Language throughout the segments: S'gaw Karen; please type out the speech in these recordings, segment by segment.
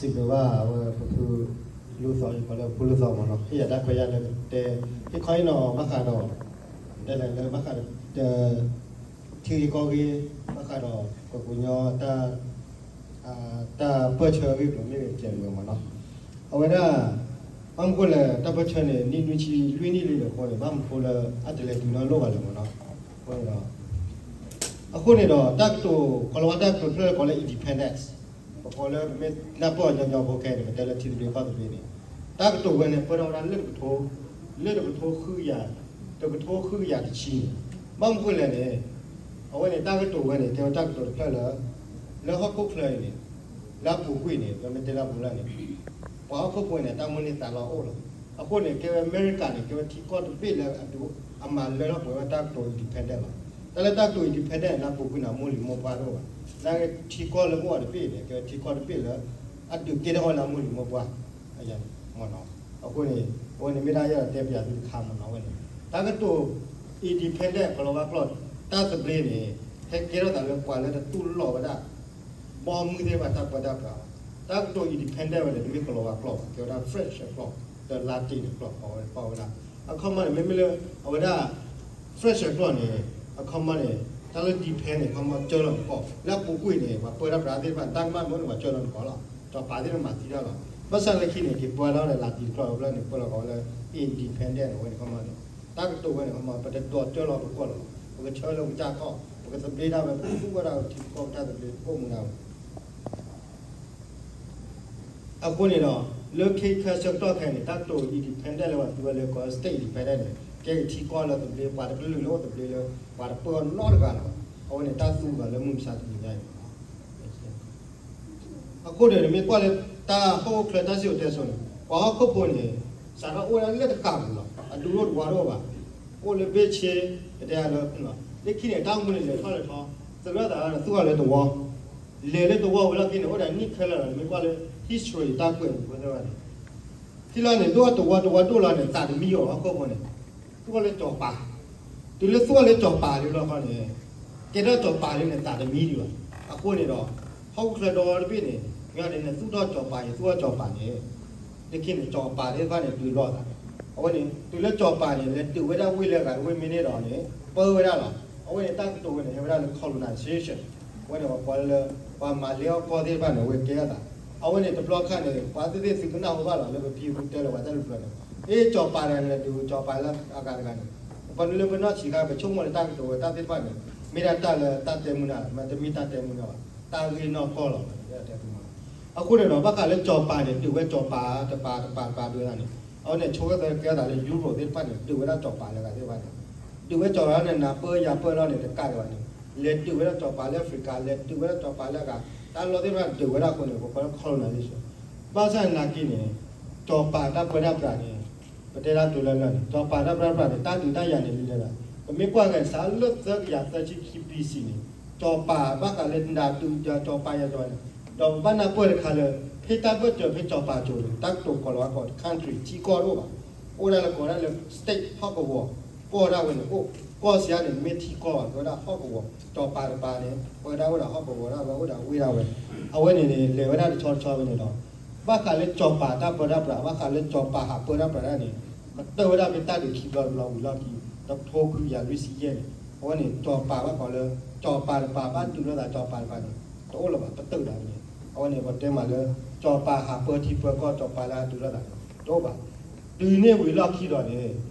စံးဘျုးဘၣ်အဝဲပဖုလူသီ ယကိးလၢပဖုလူသီမ့ၢ်နီၤ, ဟ့ၣ်ယၤတၢ်ခွဲးယာ်လၢကတဲ ဟ့ၣ်ခီဟ့ၣ်နီၤဘၣ်ဃးဒီး ဒ်လဲၣ်လၢဘၣ်ဃးဒီး ထံဂ့ၢ်ကီၢ်ဂ့ၢ် ဘၣ်ဃးဒီး ကီၢ်ပူၤညီ တၢ်ပၢၢ်ဆၢအဂ့ၢ်ကျိၤမ့ၢ်ဂ့ၤ ကဲးဝဲမ့ၢ်နီၤ, အဝဲဒၣ် ဘၣ်မနုၤဃိလဲၣ် တၢ်ပၢၢ်ဆၢန့ၣ် နံၣ်နွံဆံလွံၢ်နံၣ်လံန့ၣ်အဃိန့ၣ် ဘၣ်မနုၤဃိလၢအတလဲၤတုၤနီတဘျီဘၣ်လဲၣ်မ့ၢ်နီၤ, အဃိန့ၣ်ဒီး အဃိန့ၣ်ဒီး တၢ်ကတိၤ ကီၤလၤဝါတၢ်ကတိၤတဖျၢၣ်လၢကိးလၢ independence ပကိးလၢပမ့ၢ်နၢ်ပၢၢ်ညီညီဖိခဲအံၤန့ၣ် ပတဲလၢထံသဘျ့ကီၢ်သဘျ့န့ၣ် တၢ်ကတိၤဝဲန့ၣ် ပၢၢ်ထီၣ်ဝဲဒၣ်လၢတကထိ လၢတကထိဃုကယၤ တကထိဃုကယၤတဆံန့ၣ် ဘၣ်မနုၤဃိလဲၣ်န့ၣ် အဝဲန့ၣ်တၢ်ကတိၤဝဲန့ၣ် ကဲဝဲတၢ်ကတိၤတဖျၢၣ်လၢ လၢဟီၣ်ခိၣ်ချၢအံၤန့ၣ် လၢအပူၤကွံာ်န့ၣ် ပမ့ၢ်တဲလၢအပူၤလၢ်န့ၣ် ပှၤဟီၣ်ခိၣ်ဖိန့ၣ် တၢ်မိၣ်န့ၢ်သးလီအိၣ်လီၤ. အဃိန့ၣ် ကဲဝဲအမဲရကၤန့ၣ် ကဲဝဲထံကီၢ်တဘ့ၣ်လၢအဒုး အမၤလၢထီၣ်ပှဲၤဝဲတၢ်ကတိၤ independent လီၤ. တၢ်လၢတၢ်ကတိၤ independent န့ၣ် လၢအပူၤကွံာ်န့ၣ် အမိၢ်လံၤမိၢ်ပှၢ်တအိၣ်ဘၣ်. လၢထံကီၢ်လၢပအိၣ်တဘ့ၣ်န့ၣ် ကဲဝဲထံကီၢ်တဘ့ၣ်လၢ အဒုးကဲထီၣ်ဝဲလၢအမိၢ်လံၤမိၢ်ပှၢ် မ့ၢ်နီၤ. အဃိန့ၣ် အဝဲန့ၣ်မ့ၢ်ဒၣ်ယအဲၣ်ဒိးတဲပၠးသုတခါမ့ၢ်နီၤ အဝဲန့ၣ် တၢ်ကတိၤ independent ကီၤလၤဝါကျိာ် တၢ်သဘျ့န့ၣ် ဟဲကဲထီၣ်သးလၢပှၤလၢတတူၢ်လိာ်ဝဲဒၣ် ဘီမုၢ်သ့ၣ်တဖၣ်တၢ်ပၢတၢ်ပြးဘၣ်. တၢ်ကတိၤ independent ဝဲန့ၣ် တမ့ၢ်ကီၤလၤဝါကျိာ်ဘၣ် ကဲဝဲဒၣ် French ကျိာ် ဒီး Latin ကျိာ် ပီဝဲဒၣ်. အခီပညီန့ၣ် မ့မ့ၢ်လၢ အဝဲဒၣ် French ကျိာ်န့ၣ် အခီပညီန့ၣ် တၢ်လၢ depend န့ၣ် အခီပညီကၢလီၤနကီၢ် လၢအပူၤကွံာ်န့ၣ် ပှၤပၢတၢ်ပြးသ့ၣ်တဖၣ် တၢ်ကမၣ်မ့ၢ်န့ၣ် ပှၤကၢလီၤနကီၢ်လီၤ. ကၠီၤပၤသ့ၣ်တဖၣ်မၤသံတၢ်လီၤ. ဘၣ်ဆၣ်လၢခံန့ၣ် က့ၤပၢလီၤဒီး Latin ကျိာ် အဘျီန့ၣ် ပၢလီၤကီးဝဲလၢ independent ဝဲန့ၣ် အခီပညီန့ၣ် တၢ်ကတိၤဝဲန့ၣ် အခီပညီ ပတဒိးကၢလီၤပကီၢ်လီၤ. ပကဆၢလၢပကစၢ်ခီၣ် ပကသဘျ့ဒၣ်ဝဲ ပကသူၣ်ဝဲဒၣ်ထံကီၢ်ပတၢ်သဘျ့ ပအိၣ်မူဒၣ်ဝဲ အဃိန့ၣ်ဒီး လၢခဲအံၤဆၢကတီၢ်ခဲအံၤန့ၣ် တၢ်ကတိၤ independent လၢပှၤသူဝဲလၢကိး state independent န့ၣ် ကဲက့ၤထံကီၢ်လၢသဘျ့ ပှၤတကလုာ်လၢအိၣ်သဘျ့လၢ ပှၤတပၢအီၤနီတဂၤလီၤ. အဝဲန့ၣ်တၢ်သူဘၣ်လၢမုၢ်မဆါတနံၤညါအံၤ အဃိန့ၣ် နမ့ၢ်ကွၢ်လၢတၢ်ဟီၣ်ခိၣ်ချၢတၢ်စံၣ်စိၤတဲစိၤန့ၣ် ပှၤဟီၣ်ခိၣ်ဖိန့ၣ် စးထီၣ်အိၣ်ဝဲဒၣ်လၢတကးပူၤလီၤ. အဒူၣ်တဝါတအိၣ်ဘၣ်. အိၣ်လၢဘ့ၣ်ဆ့ ပတဲလၢ လၢခံန့ၣ် တၢ်အိၣ်မူန့ၣ် လဲၤထီၣ်လဲၤထီ သရၢသးန့ၣ် သူၣ်ထီၣ်လၢတဝီ လဲၤလၢတဝီဝံၤလီၢ်ခံန့ၣ် အိၣ်ဒီးနံၣ်ခဲလၢာ်လီၤ. နမ့ၢ်ကွၢ်လၢ history တၢ်ကွဲးပူၤဖိသ့ၣ်တဖၣ်န့ၣ် ထံလီၤန့ၣ် ဒိၣ်တဝီတဝီဒိၣ်လီၤန့ၣ် သးတမံအီၤ ဟီၣ်ခိၣ်ဖိန့ၣ် သူၣ်ထီၣ်လၢကၠီၤပၤ, တုၤလၢသူၣ်ထီၣ်လၢကၠီၤပၤလံလီၢ်ခီန့ၣ် ကဲထီၣ်ကၠီၤပၤလံန့ၣ် သးတမံဒံးဘၣ်. အဃိန့ၣ်ဒီး ဟီၣ်ခိၣ်ချၢဒီတဘ့ၣ်န့ၣ် မ့ၢ်န့ၣ် နသူၣ်ထီၣ်ကၠီၤပၤန့ၣ် သူၣ်ထီၣ်ကၠီၤပၤန့ၣ် လၢခံန့ၣ် ကၠီၤပၤသ့ၣ်တဖၣ်န့ၣ် ဒုးလိာ်သး. အဝဲန့ၣ် တုၤလၢကၠီၤပၤန့ၣ် လဲၤဒုးဝဲဒၣ်ဝ့ၢ်လၢအဂၤတဝ့ၢ်မ့ၢ်န့ၣ်ဒီးန့ၣ် ပၢဝဲဒၣ်လီၤ. အဝဲန့ၣ်တၢ်ကတိၤဝဲန့ၣ် ဟဲဝဲဒၣ်လၢ colonization အဝဲန့ၣ် ပှၤကိးလၢ ပှၤမၤလ့အီၣ်ကီၢ်သ့ၣ်တဖၣ်န့ၣ် အဝဲကဲထီၣ်သး. အဝဲန့ၣ်တဘျီခါန့ၣ် ပှၤသ့ၣ်သ့ၣ်သုကနၢ်ဟူဘၣ်လီၤ လၢပဖံပဖုတဲလၢပှၤတၢ်လူၤပျၢၤန့ၣ် အ့ ကၠီၤပၤန့ၣ် လဲၤဒုးကၠီၤပၤလၢအဂၤတဂၤန့ၣ် ပှၤနုာ်လၢပနီၢ်ဆံးခါ ပဆိကမိၣ်လၢတၢ်ကတိၤဝဲတၢ်သ့ၣ်တဖၣ်န့ၣ် မ့ၢ်ဒၣ်တၢ်လၢတၢ်တဲမုာ်နၢ် မ့တမ့ၢ်တၢ်တဲမုာ်နၢ်ဘၣ် တၢ်ဂ့ၢ်နီၢ်ကီၢ်လီၤ. အဃိန့ၣ်ဒီး ဘၣ်ဃးလၢကၠီၤပၤန့ၣ် ဒုးဝဲကၠီၤပၤတပၤတပၤတပၤဒုးဝဲဒၣ်န့ၣ် အဝဲန့ၣ် ဆိကတၢၢ်ကဲထီၣ်သးလၢ Europe သ့ၣ်တဖၣ်န့ၣ် ဒုးဝဲဒၣ်ကၠီၤပၤလၢအဂၤသ့ၣ်တဖၣ်န့ၣ် ဒုးဝဲကၠီၤပၤန့ၣ် နၢ်ပၢၢ်ယၤပၢၢ်လီၤန့ၣ် တကးဒံးဘၣ်န့ၣ် လဲၤဒုးဝဲဒၣ်ကၠီၤပၤလၢ Africa လဲၤဒုးဝဲဒၣ်ကၠီၤပၤလၢအဂၤ တၢ်လီၢ်သ့ၣ်တဖၣ်ဒုးဝဲဒၣ်အဃိန့ၣ် ပကိးလၢ colonization ဘၣ်ဆၣ်နာ်က့န့ၣ် ကၠီၤပၤတၢ်ပၢတၢ်ပြးန့ၣ် ပတဲတၢ်တုၤလၢလၢ်န့ၣ် ကၠီၤပၤတၢ်ပၢတၢ်ပြးန့ၣ် တၢ်ဒုးတၢ်ယၤန့ၣ်လံလၢၤဘၣ်. ပမ့ၢ်ကွၢ်က့ၤစးလၢသၢကယၤသၢဆံခံ B C န့ၣ် ကၠီၤပၤဘၣ်ဃးလၢနဒုးကၠီၤပၤယၤကၠီၤန့ၣ် ဒီးပဘၣ်နၢ်ပၢၢ်တခါလၢ ဖဲတၢ်ဘၢၣ်စၢၤဖဲကၠီၤပၤကၠိၤန့ၣ် တၢ်ကတိၤကီၤလၤဝါကိး country ထံကီၢ်တအိၣ်ဘၣ်. အိၣ်ဒၣ်လၢကိးဒၣ်လၢ state ဟီၣ်ကဝီၤ ကီၢ်ဒၣ်ဝဲန့ၣ်အိၣ် ကီၢ်စံးအါန့ၣ် မ့ၢ်ထံကီၢ်ဘၣ် ကဲဝဲဒၣ်ဟီၣ်ကဝီၤ ကၠီၤပၤတပၤန့ၣ် ပၢဒၣ်အိၣ်ဒီးဟီၣ်ကဝီၤဒၣ်ဝဲအိၣ်ဒီးဝ့ၢ်ဒၣ်ဝဲ အဝဲန့ၣ်န့ၣ် လဲၤဝဲဒၣ်တဆီတဆီဝဲန့ၣ်ဒီး ဘၣ်ဃးလၢကၠီၤပၤတၢ်ပၢတၢ်ပြး ဘၣ်ဃးလၢကၠီၤပၤဟးပၢတၢ်ပြးဒၣ်န့ၣ် ကတၢၢ်ဝဲဒၣ်ဖဲတၢ်ဒုးခံဘျီတဘျီဝံၤလီၢ်ခံ တကထိခွံကယၤလွံၢ်ဆံယဲၢ်န့ၣ် အဝဲန့ၣ် ကၠီၤပၤဘၣ်ဃးလၢ ကၠီၤပၤတပၤဘၣ်ဒုးလိာ်သးကၠီၤပၤတပၤန့ၣ် တအိၣ်လၢၤဘၣ် ပတုာ်ဒၣ်ဝဲန့ၣ် အဝဲန့ၣ် ပတဲမးလၢ ကၠီၤပၤဟးပၢထံပၢကီၢ် ကၠီၤပၤလၢအဒုးလိာ်သးန့ၣ် တအိၣ်ဘၣ်. တုၤန့ၣ်ဝံၤလီၢ်ခံဒီးန့ၣ် တုၤလၢကၠီ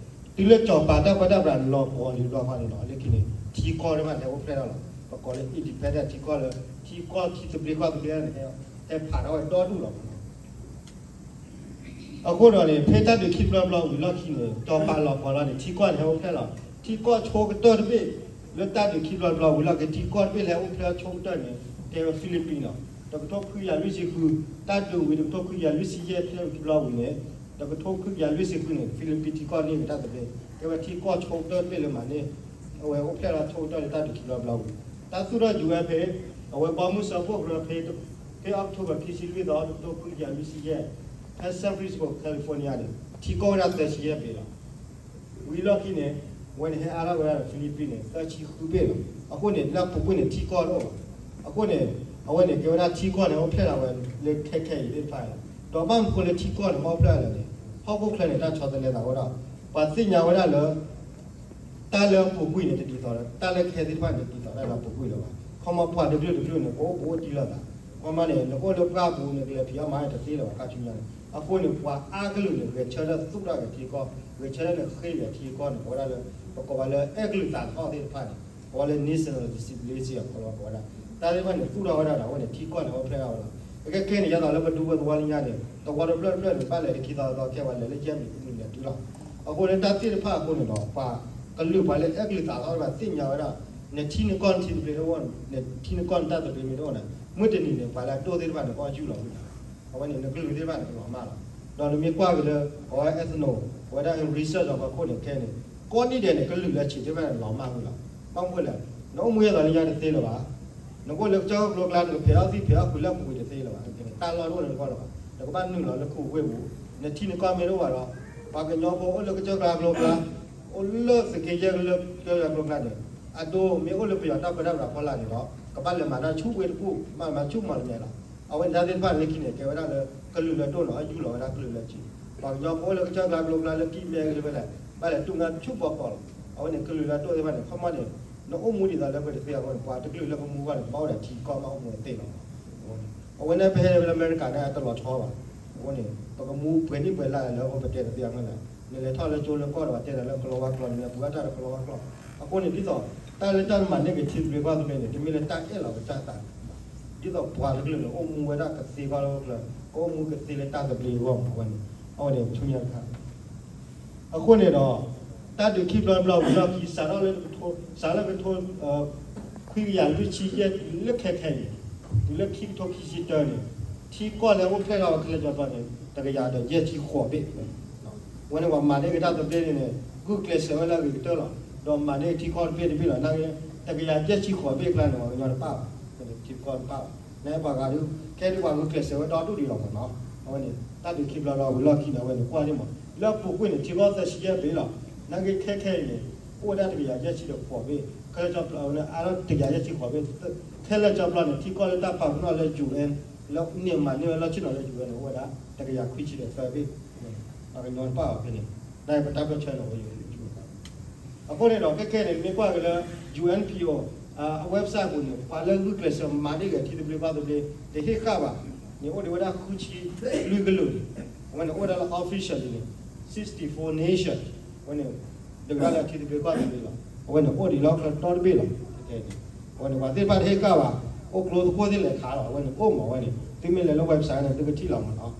ၤပၤတၢ်ပၢတၢ်ပြးလီၤပှီၢ်လံဘျီဃီန့ၣ်ဒီး လၢခံန့ၣ် ထံကီၢ်တဖၣ်န့ၣ်ဟဲအိၣ်ဖျဲၣ်ထီၣ်လီၤ. ပကိးလၢ independent ထံကီၢ်လၢ ထံကီၢ်ထံသဘျ့ကီၢ်သဘျ့န့ၣ် ဟဲဖးထီၣ်ဝဲဒီဒူၣ်လီၤမး အဃိဒီးန့ၣ် ဖဲတၢ်ဒုးခံဘျီတဘျီဝံၤလီၢ်ခံန့ၣ် ကၠီၤပၤလီၤပှီၢ်လီၤန့ၣ် ထံကီၢ်န့ၣ်ဟဲအိၣ်ဖျဲၣ်လီၤ. ထံကီၢ်ဆိကတၢၢ်တဘ့ၣ် လၢတၢ်ဒုးခံဘျီတဘျီဝံၤလီၢ်ခံ ထံကီၢ်တဘ့ၣ်လၢဟဲအိၣ်ဖျဲၣ်ဆိကတၢၢ်န့ၣ် တဲဝဲ Philippines လီၤ. တကထိခွံကယၤလွံၢ်ဆံဃု တၢ်ဒုးဝံၤ တကထိခွံကယၤလွံၢ်ဆံယဲၢ် ဖဲခံဘျီဝံၤန့ၣ် တကထိခွံကယၤလွံၢ်ဆံဃုန့ၣ် Philippines ထံကီၢ်န့ၢ်ဝဲတၢ်သဘျ့ တဲဝဲထံကီၢ်ဆိကတၢၢ်တဘ့ၣ်လၢမၤန့ၢ် အဝဲအိၣ်ဖျဲၣ်လီၤဆိကတၢၢ်လၢတၢ်ဒုးခံဘျီတဘျီဝံၤ တၢ်သူၣ်ထီၣ်ယူၤဝဲဖဲ အဝဲဘီမုၢ်စၢဖှိၣ်ကရၢဖဲ ဖဲ October ခံဆံလွံၢ်သီ တကထိခွံကယၤလွံၢ်ဆံယဲၢ် ဖဲ San Francisco California န့ၣ် ထံကီၢ်ဝဲဒၣ်သၢဆံယဲၢ်ဘ့ၣ်လီၤ. ဝံၤလီၢ်ခံန့ၣ် အဝဲန့ၣ်ဟဲအါထီၣ်ဝဲဒၣ်ဒီး Philippines န့ၣ် သၢဆံဃုဘ့ၣ်လီၤ. အဃိန့ၣ် လၢအပူၤကွံာ်န့ၣ် ထံကီၢ်တအိၣ်ဘၣ်. အဃိန့ၣ် အဝဲန့ၣ်ကဲဝဲဒၣ်ထံကီၢ်န့ၣ် အိၣ်ဖျဲၣ်ထီၣ်ဝဲလၢခဲခဲအံၤသ့ၣ်တဖၣ်လီၤ. ဒီးဘၣ်မနုၤဃိလၢထံကီၢ်န့ၣ် ဘၣ်အိၣ်ဖျဲၣ်ထီၣ်လဲၣ်န့ၣ် ဟီၣ်ခိၣ်ချၢန့ၣ် တၢ်ဆီတလဲသးဝဲဒၣ် ပှၤသ့ၣ်ညါဝဲဒၣ်လၢ တၢ်လၢအပူၤကွံာ်န့ၣ် တဒ်သိးဒီး တၢ်လၢခဲသ့ၣ်တဖၣ်န့ၣ် တဒ်သိးတၢ်လၢအပူၤကွံာ်လၢၤဘၣ်. ခီမီပှၤတကလုာ်တကလုာ်န့ၣ် ကအိၣ်ဘူးအိၣ်တံၢ်လိာ်သး. ခီမီန့ၣ် နအိၣ်လၢပှၢ်ပူၤ နကလဲၤဖံးအီၣ်မၤအီၣ်တသ့လၢၤဘၣ် ခါဆူညါန့ၣ်. အဃိန့ၣ် ပှၤအါကလုာ်န့ၣ် ဂဲၤဆၢထၢၣ်သူၣ်ထီၣ်က့ၤထံကီၢ်, ဂဲၤဆၢထၢၣ်န့ၣ်ဃ့က့ၤထံကီၢ်န့ၣ် ပဝဲဒၣ်လၢ ပကိးဝဲလၢအဲၣ်ကလုာ်သးထီၣ်သ့ၣ်တဖၣ်န့ၣ် ပဝဲလၢ national disability အကိးလီၤ ပဝဲဒၣ် တၢ်သ့ၣ်တဖၣ်န့ၣ် သူၣ်ထီၣ်ဝဲဒၣ်ဒီး အဝဲန့ၣ် ထံကီၢ်န့ၣ် အိၣ်ဖျဲၣ်ထီၣ်ဝဲလီၤ. အခဲခဲအံၤန့ၣ် ယသးလၢပဒူပသဝီလၢညါန့ၣ် သဝီတဖျၢၣ်တဖျၢၣ်န့ၣ် ဘၣ်လဲၤလၢခံသီသီ ခဲဝဲလဲၤလၢယဲၢ်မံၤဃုမံၤလဲၤတုၤလီၤ. အဃိန့ၣ် တၢ်သ့ၣ်တဖၣ်အဃိန့ၣ်ဒီး ပှၤကလုာ်ပှၤလၢအဲၣ်ကလုာ်သးထီၣ်တဖၣ်သ့ၣ်ညါဝဲဒၣ် နထံနကီၢ်နထံသဘျ့တအိၣ်, နထံနကီၢ်နတၢ်သဘျ့မ့ၢ်တအိၣ်န့ၣ် မုၢ်တနံၤန့ၣ် ပှၤလၢအဒိၣ်သ့ၣ်တဖၣ်န့ၣ် ကအီၣ်ယူၢ်လီၤဝဲဒၣ် အဝဲန့ၣ် နကလုာ်သ့ၣ်တဖၣ်န့ၣ် ကလီၤမၢ်လီၤ. ဒီးနမ့ၢ်ကွၢ်က့ၤလၢ ပဝဲ ethno ပဝဲဒၣ် research ဒီးပှၤခိၣ်န့ၣ်ခဲန့ၣ် ကိးနံၣ်ဒဲးန့ၣ် ကလုာ်လၢဆံးသ့ၣ်တဖၣ်န့ၣ် လီၤမၢ်ဝဲလီၤ. ဘၣ်မနုၤလဲၣ်, နအိၣ်မူယဲၢ်သီလၢညါတသ့လၢၤဘၣ်. နကအိၣ်လၢကစၢၢ်ကျါကျိၤကျါ နကဖံးအီၣ်သံၣ်ဖံးအီၣ်ဃုာ်လၢအပူၤကွံာ်တသ့လၢၤဘၣ်. တၢ်လီၢ်တအိၣ်လၢနဂီၢ်လၢၤဘၣ်. နကဘၣ်နုာ်လီၤလၢခူဝ့ၢ်ပူၤ, နထံနကီၢ်မ့ၢ်တအိၣ်ဘၣ်ဒီး ပှၤကညီဖိအိၣ်လၢကစၢၢ်ကျါကျိၤကျါ အိၣ်လၢသုးက့ယဲၢ်လၢကစၢၢ်ကျါကျိၤကျါန့ၣ် အဒိမ့ၢ်အိၣ်လၢပယီၤတၢ်ပၢတၢ်ပြးဖီလာ်န့ၣ်ဒီး ကဘၣ်လဲၤမၤတၢ်ဆူဝ့ၢ်တကူၣ် မၤမၤဆူမီၢ်တနဲလီၤ. အဝဲန့ၣ်တၢ်သ့ၣ်တဖၣ်လၢခံန့ၣ် ကဲဝဲဒၣ်လၢ ကလုာ်လၢဒိၣ်န့ၣ် အယူၢ်လီၤဝဲဒၣ်ကလုာ်လၢဆံး, ပှၤကညီဖိအိၣ်လၢကစၢၢ်ကျါကျိၤကျါလၢကံၢ်မဲဂ့ၤလၢဖဲလဲၣ် ဘၣ်လဲၤတူၢ်ငါဆူဘီကီးလီၤ. အဝဲန့ၣ် ကလုာ်လၢဒိၣ်သ့ၣ်တဖၣ်န့ၣ် ခီမီန့ၣ် နအိၣ်မူဒ်သိးလၢပတသ့အဂီၢ်န့ၣ် ပှၤတကလုာ်လၢပမူအဂီၢ်န့ၣ် ဘၣ်အိၣ်ဒီးထံကီၢ်ဘၣ်အိၣ်မူအသ့လီၤ. အဝဲန့ၣ်ပဟဲလၢအမဲရကၤန့ၣ် တလီၤဆီဘၣ်. အဃိန့ၣ် ပကမူပှဲၤနံၣ်ပှဲၤလါလၢအဃိပတဲတသ့အဂီၢ်န့ၣ် နလဲၤထီၣ်လၢကၠိလၢကီၢ်ဒီး ပှၤတဲနၤလၢကလီၤဝါကျိာ် နလဲၤပှ့ၤအီၣ်တၢ်ဒီးကလီၤဝါကျိာ်. အဃိန့ၣ် ဒ်သိး တၢ်လၢတၢ်မၤန့ၢ်က့ၤထံသဘျ့ကီၢ်သဘျ့န့ၣ် တမ့ၢ်လၢတၢ်အဲၣ်လီၤကစၢ်သး ဒ်သိးပှၤတကလုာ်န့ၣ် အိၣ်မူဝဲဒၣ်ကသ့ကီၢ်လၢဟီၣ်ခိၣ်ချၢ, ကအိၣ်မူကသ့လၢတၢ်သဘျ့အဂီၢ်မး အဝဲန့ၣ်, အဝဲန့ၣ်ဆူညါတခါ. အဃိန့ၣ်ဒီး တၢ်ဒုးခံဘျီတဘျီဝံၤလီၢ်ခံ စးထီၣ်လၢကထိ, စးလၢကထိ ခွံကယၤလွံၢ်ဆံယဲၢ် တုၤလၢခဲခဲအံၤ, တုၤလၢခံကထိခံဆံတၢန့ၣ် ထံကီၢ်လၢအိၣ်ဖျဲၣ်ထီၣ်ဝဲခဲလၢာ်ကၠီပျီန့ၣ် တကယၤဒီးယဲၢ်ဆံဃိးဘ့ၣ် ဝဲန့ၣ်ပှၤမၤန့ၢ်က့ၤတၢ်သဘျ့န့ၣ်န့ၣ် ဂုာ်ကျဲးစၢးဝဲလၢအဂ့ၤကတၢၢ်လီၤ. ဒီးမၤန့ၢ်ထံကီၢ်တဘ့ၣ်တဘ့ၣ်လီၤ. နာ်က့ တကယၤယဲၢ်ဆံဃိးဘ့ၣ်အကျါန့ၣ် ပှၤကညီတပၣ်ဘၣ်, ထံကီၢ်တပၣ်ဘၣ်. နာ်က့ပှၤဂၤဒုး ခဲဒုးပှၤဂုာ်ကျဲးစၢးဝဲဒီဒူၣ်ဒံးလီၤမးနီၤ. အဝဲန့ၣ် တၢ်ဒုးခံဘျီဒီးဝံၤလီၢ်ခံန့ၣ် အဝဲန့ၣ်ကွၢ်န့ၣ်မး လၢအပူၤကွံာ်န့ၣ် ထံကီၢ်သၢဆံယဲၢ်ဘ့ၣ်လီၤ. နာ်က့ခဲခဲအံၤန့ၣ် အိၣ်ဝဲဒၣ်တကယၤယဲၢ်ဆံဒီးဃိးဘ့ၣ်, ခဲလၢာ်ကၠီပျီန့ၣ် အါထီၣ်တကယၤယဲၢ်ဆံဃိးဘ့ၣ်, ခဲလၢာ်ကၠီပျီန့ၣ် ထံကီၢ်လၢတၢ်ပာ်ပနီၣ်လၢ ယူၣ်အ့ၣ် လၢန့ၣ်မၤန့ၢ်ဝဲလီၢ်ဆ့ၣ်နီၤလၢ ယူၣ်အ့ၣ် န့ၣ် အိၣ်ဝဲဒၣ် တကယၤခွံဆံဒီးသၢဘ့ၣ်, ပှၤကညီတပၣ်ဘၣ်ဖဲန့ၣ်, နာ်က့ပတၢ်ပၢၢ်ဆၢန့ၣ် ဝဲယိာ် အဃိန့ၣ်ဒီး ခဲခဲန့ၣ် မ့ၢ်ကွၢ်က့ၤလၢ ယူၣ်အ့ၣ်ပီၣ်အိၣ် အ website ပူၤန့ၣ် ပှၤလၢဂုာ်ကျဲးစၢးမၤန့ၢ်က့ၤထံသဘျ့ကီၢ်သဘျ့ တဟ့ၣ်ဃာ်ဘၣ်န့ၣ် အိၣ်ဒံးဝဲဒၣ်ဃုဆံလွံၢ်ကလုာ်န့ၣ်, အဝဲန့ၣ်အိၣ်ဝဲဒၣ်လၢ officially န့ၣ် sixty-four nation အဝဲန့ၣ် ဒုးဝဲဒၣ်လၢထံသဘျ့ကီၢ်သဘျ့လီၤ. အဝဲန့ၣ်အိၣ်ဒံးလၢဟီၣ်ခိၣ်ချၢတီတဘ့ၣ်လီၤ. အဝဲန့ၣ် ပှၤသ့ၣ်တဖၣ်တဟ့ၣ်ဃာ်ဘၣ်, အိၣ်ကျိသကိးသ့ၣ်လဲၤခးလီၤ. အဝဲန့ၣ်အိၣ်မး အဝဲန့ၣ် သုမ့ၢ်လဲၤလၢ website န့ၣ် သုကထံၣ်လီၤမးနီၤ.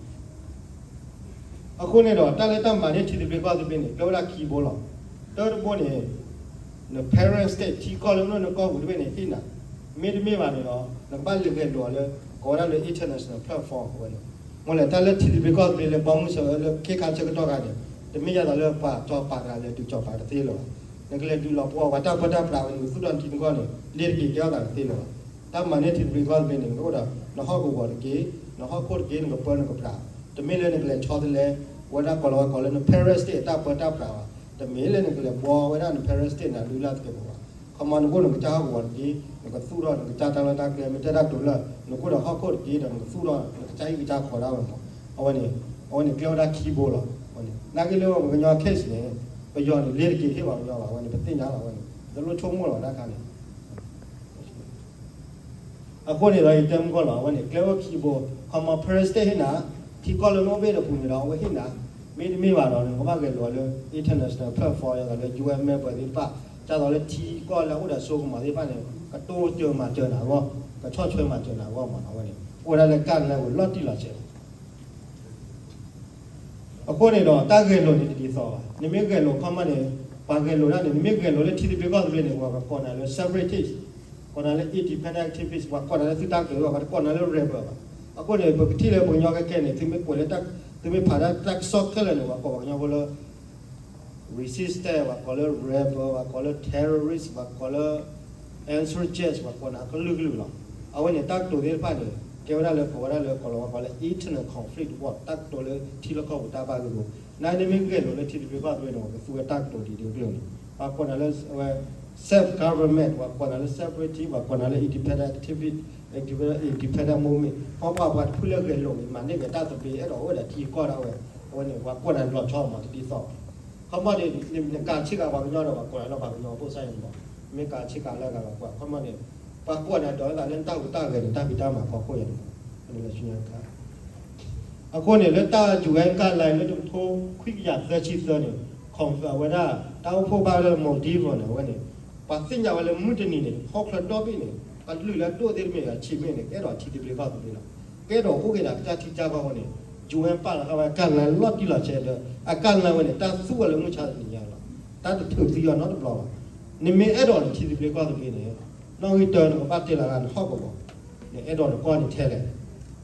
အဃိန့ၣ်ဒီး တၢ်လၢတၢ်မၤန့ၢ်ထံသဘျ့ကီၢ်သဘျ့န့ၣ် ကဲဝဲဒၣ်ခံဘိလီၤ. တၢတဘိန့ၣ် န parent state ထံကီၢ်လၢနအိၣ်နကီၢ်ပူၤတဘ့ၣ်န့ၣ် ဟ့ၣ်နၤ, မ့တမ့ၢ်ဘၣ်န့ၣ်ဒီး နကဘၣ်လဲၤဂဲၤလိာ်အီၤလၢ ကိးဝဲဒၣ်လၢ international platform အဝဲန့ၣ်, မ့ၢ်လဲၣ် တၢ်လၢထံသဘျ့ကီၢ်သဘျ့လၢဘီမုၢ်စၢၤဝဲလၢခ့ခါဆၢကတီၢ်ခါန့ၣ် တမ့ၢ်ယၤသးလၢပှၤစီၤပၤတဂၤလဲၤတုၤစီၤပၤတသ့လၢၤဘၣ်. နကလဲၤဒုးလီၤပှီၢ်ပှၤတၢ်ပၢတၢ်ပြးဝဲန့ၣ် နကသူၣ်ထီၣ်နထံနကီၢ်န့ၣ် လ့ၤတက့ၤကဲထီၣ်သးတသ့လၢၤဘၣ်. တၢ်မၤန့ၢ်ထံသဘျ့ကီၢ်သဘျ့န့ၣ် နကအိၣ်ဒီး နဟီၣ်ကဝီၤတက့ၢ်, နဟီၣ်ခိၣ်တက့ၢ်, နကပၢနကပြး, တမ့ၢ်လၢနကလဲၤဆီတလဲ ဝဲဒၣ်ကိးလီၤဝဲကိးလၢန parent state အတၢ်ပၢတၢ်ပြးဘၣ်. တမ့ၢ်လၢနကလဲၤဘှီဝဲဒၣ်န parent state န့ၣ် ဒုးလၢ်သကဲးပဝး, ခီမီနကအိၣ်နကစၢ်ဟီၣ်ကဝီၤတက့ၢ်, နကသူၣ်ထီၣ်နကစၢ်တၢ်လီၢ်တၢ်ကျဲ မ့ၢ်တဲတၢ်တိၤလၢ နကအိၣ်ဒီးဟီၣ်ခိၣ်တက့ၢ်ဒီး နကသူၣ်ထီၣ်နကစၢ်ဟံၣ်ကစၢ်ဃီဒၣ်ဝဲမး. အဝဲန့ၣ် အဝဲန့ၣ်ကျဲဝဲဒၣ်ခံဘိလီၤ. နာ်က့လၢပှၤကညီ case န့ၣ် ပယီၤန့ၣ် လ့ၤတက့ၤဟ့ၣ်ပှၤကညီဘၣ်. အဝဲန့ၣ် ပသ့ၣ်ညါလီၤ. အဝဲန့ၣ် တလိၣ်ဆိကမိၣ်လီၤတၢ်ခါန့ၣ် အဃိန့ၣ်ဒီး ယတဲမုၢ်ကီၢ်လီၤ. အဝဲန့ၣ် ကျဲအိၣ်ခံဘိ, ခီမီ parent state ဟ့ၣ်နၤ, ထံကီၢ်လၢနအိၣ်ဘ့ၣ်တပူၤန့ၣ်ဒီး အဝဲဟ့ၣ်နၤ, မ့တမ့ၢ်ဘၣ်ဒီး နကဘၣ်ဂဲၤလိာ်လၢ international platform ယသးလၢ ယူၣ်အ့ၣ် member သ့ၣ်တဖၣ်, ဒ်သိးလၢထံကီၢ်လၢအအိၣ်ဒီးစိကမီၤသ့ၣ်တဖၣ်န့ၣ် ကတိစၢၤမၤစၢၤနၤအဂီၢ်, ကဆီၣ်ထွဲမၤစၢၤနၤအဂီၢ်မး အဝဲန့ၣ် အိၣ်ဝဲဒၣ်လၢကၢ်လဲပူၤလီၤတံၢ်လီၤဆဲးလီၤ. အဃိန့ၣ်ဒီး တၢ်ဂဲၤလိာ်န့ၣ်တဒ်သိးဘၣ်. နမ့ၢ်ဂဲၤလိာ်ခီမီန့ၣ် ပှၤဂဲၤလိာ်ဒၣ်န့ၣ် နမ့ၢ်ဂဲၤလိာ်လၢထံသဘျ့ကီၢ်သဘျ့န့ၣ် ပှၤကကိးနၤလၢ separatist, ကိးနၤလၢ independent activist, ပှၤကိးနၤလၢသုတၢ်ကတိၤဘၣ်, ပှၤတကိးနၤလၢ rebel ဘၣ်. အဃိန့ၣ် ပကထံၣ်လၢပှၤကညီခဲခဲန့ၣ် သုမ့ၢ်ကွဲးလၢ သုမ့ၢ်ဖးဒၣ်တၢ်ကစီၣ်ခဲလၢာ်န့ၣ် ပှၤကိးပှၤကညီဖိလၢ resistance, ပှၤကိးလၢ rebel, ပှၤကိးလၢ terrorist, ပှၤကိးလၢ insurgents, ပှၤကိးနၤကလုာ်ကလုာ်လီၤ. အဝဲန့ၣ် တၢ်ကတိၤသ့ၣ်တဖၣ်န့ၣ် ကဲဝဲဒၣ်လၢ ကိးဝဲဒၣ်လၢ ကိးလီၤဝဲကိးလၢ internal conflict war, တၢ်ကတိၤလၢထံလီၢ်ကီၢ်ပူၤတၢ်ဘၣ်ဂ့ၢ်ဂီၢ်. နာ်က့နမ့ၢ်ဂဲၤလိာ်လၢထံသဘျ့ကီၢ်သဘျ့န့ၣ် ပှၤကသူဝဲတၢ်ကတိၤဒ်ဒ်ကလုာ်န့ၣ် ပှၤကိးနၤလၢ အဝဲ self government, ပှၤကိးနၤလၢ separatist, ပှၤကိးနၤလၢ independent activist, independent movement မ့ၢ်ပှၤပှၤတဖုလၢဂဲၤလိာ်ဂ့ၤ မၤန့ၢ်ဂ့ၤတၢ်သဘျ့ အဲၣ်ဒိးအိၣ်ဝဲဒၣ်ထံကီၢ်ဒၣ်ဝဲ, အဝဲန့ၣ် ပှၤကွၢ်နၤလီၤဆီမးတဒ်သိး, ခီမီန့ၣ် နကၤဆ့ကၤပှၤကညီဒီးပှၤကွၢ်နၤလၢပှၤကညီဖိစၢ်ယဲၢ်မး, မ့ၢ်ကၤဆ့ကၤလၢအဂၤပှၤကွၢ် ခီမီန့ၣ် ပှၤကွၢ်နၤဒိးဝဲသးလၢနတၢ်ဟူးတၢ်ဂဲၤန့ၣ် တၢ်ဖံးတၢ်မၤဖီခိၣ်ယဲၢ်န့ၣ်, အဃိန့ၣ် လၢတၢ် ယူၤအ့ကၣ်လဲ လၢတကထိခွံကယၤသၢဆံသၢန့ၣ် ခီဖျိအဝဲဒၣ် တၢ်အိၣ်ဖှိၣ်ဘၣ်လၢ Maldives န့ၣ် အဝဲန့ၣ် ပှၤသ့ၣ်ညါဝဲလၢမုၢ်တနံၤန့ၣ် ဟီၣ်ချၢဒီဘ့ၣ်န့ၣ် ပှၤလုၢ်လၢဒိၣ်သ့ၣ်တမ့ၢ်ဂၤဆံးမ့ၢ်န့ၣ် ကအဲၣ်ဒိးထံသဘျ့ကီၢ်သဘျ့လီၤ. ကအဲၣ်ဒိးအိၣ်က့ၤဒၣ်ကစၢ်ထံကစၢ်ကီၢ်အဃိန့ၣ် ယူၤအ့ပာ်လီၤဃာ်ဝဲကၣ်လဲလီၤတံၢ်လီၤဆဲးဒီး အကၣ်လဲဝဲန့ၣ် တၢ်သူဝဲလၢမုၢ်ဆါတနံၤညါလီၤ. တၢ်တထုးသံအီၤနီတဘျီဘၣ်. နမ့ၢ်အဲၣ်ဒိးနထံသဘျ့ကီၢ်သဘျ့န့ၣ် နီၣ်ဂံၢ်တၢနကဘၣ်တဲလီၤဂာ်နဟီၣ်ကဝီၤ နအဲၣ်ဒိးနကီၢ်န့ၣ်ထဲလဲၣ်,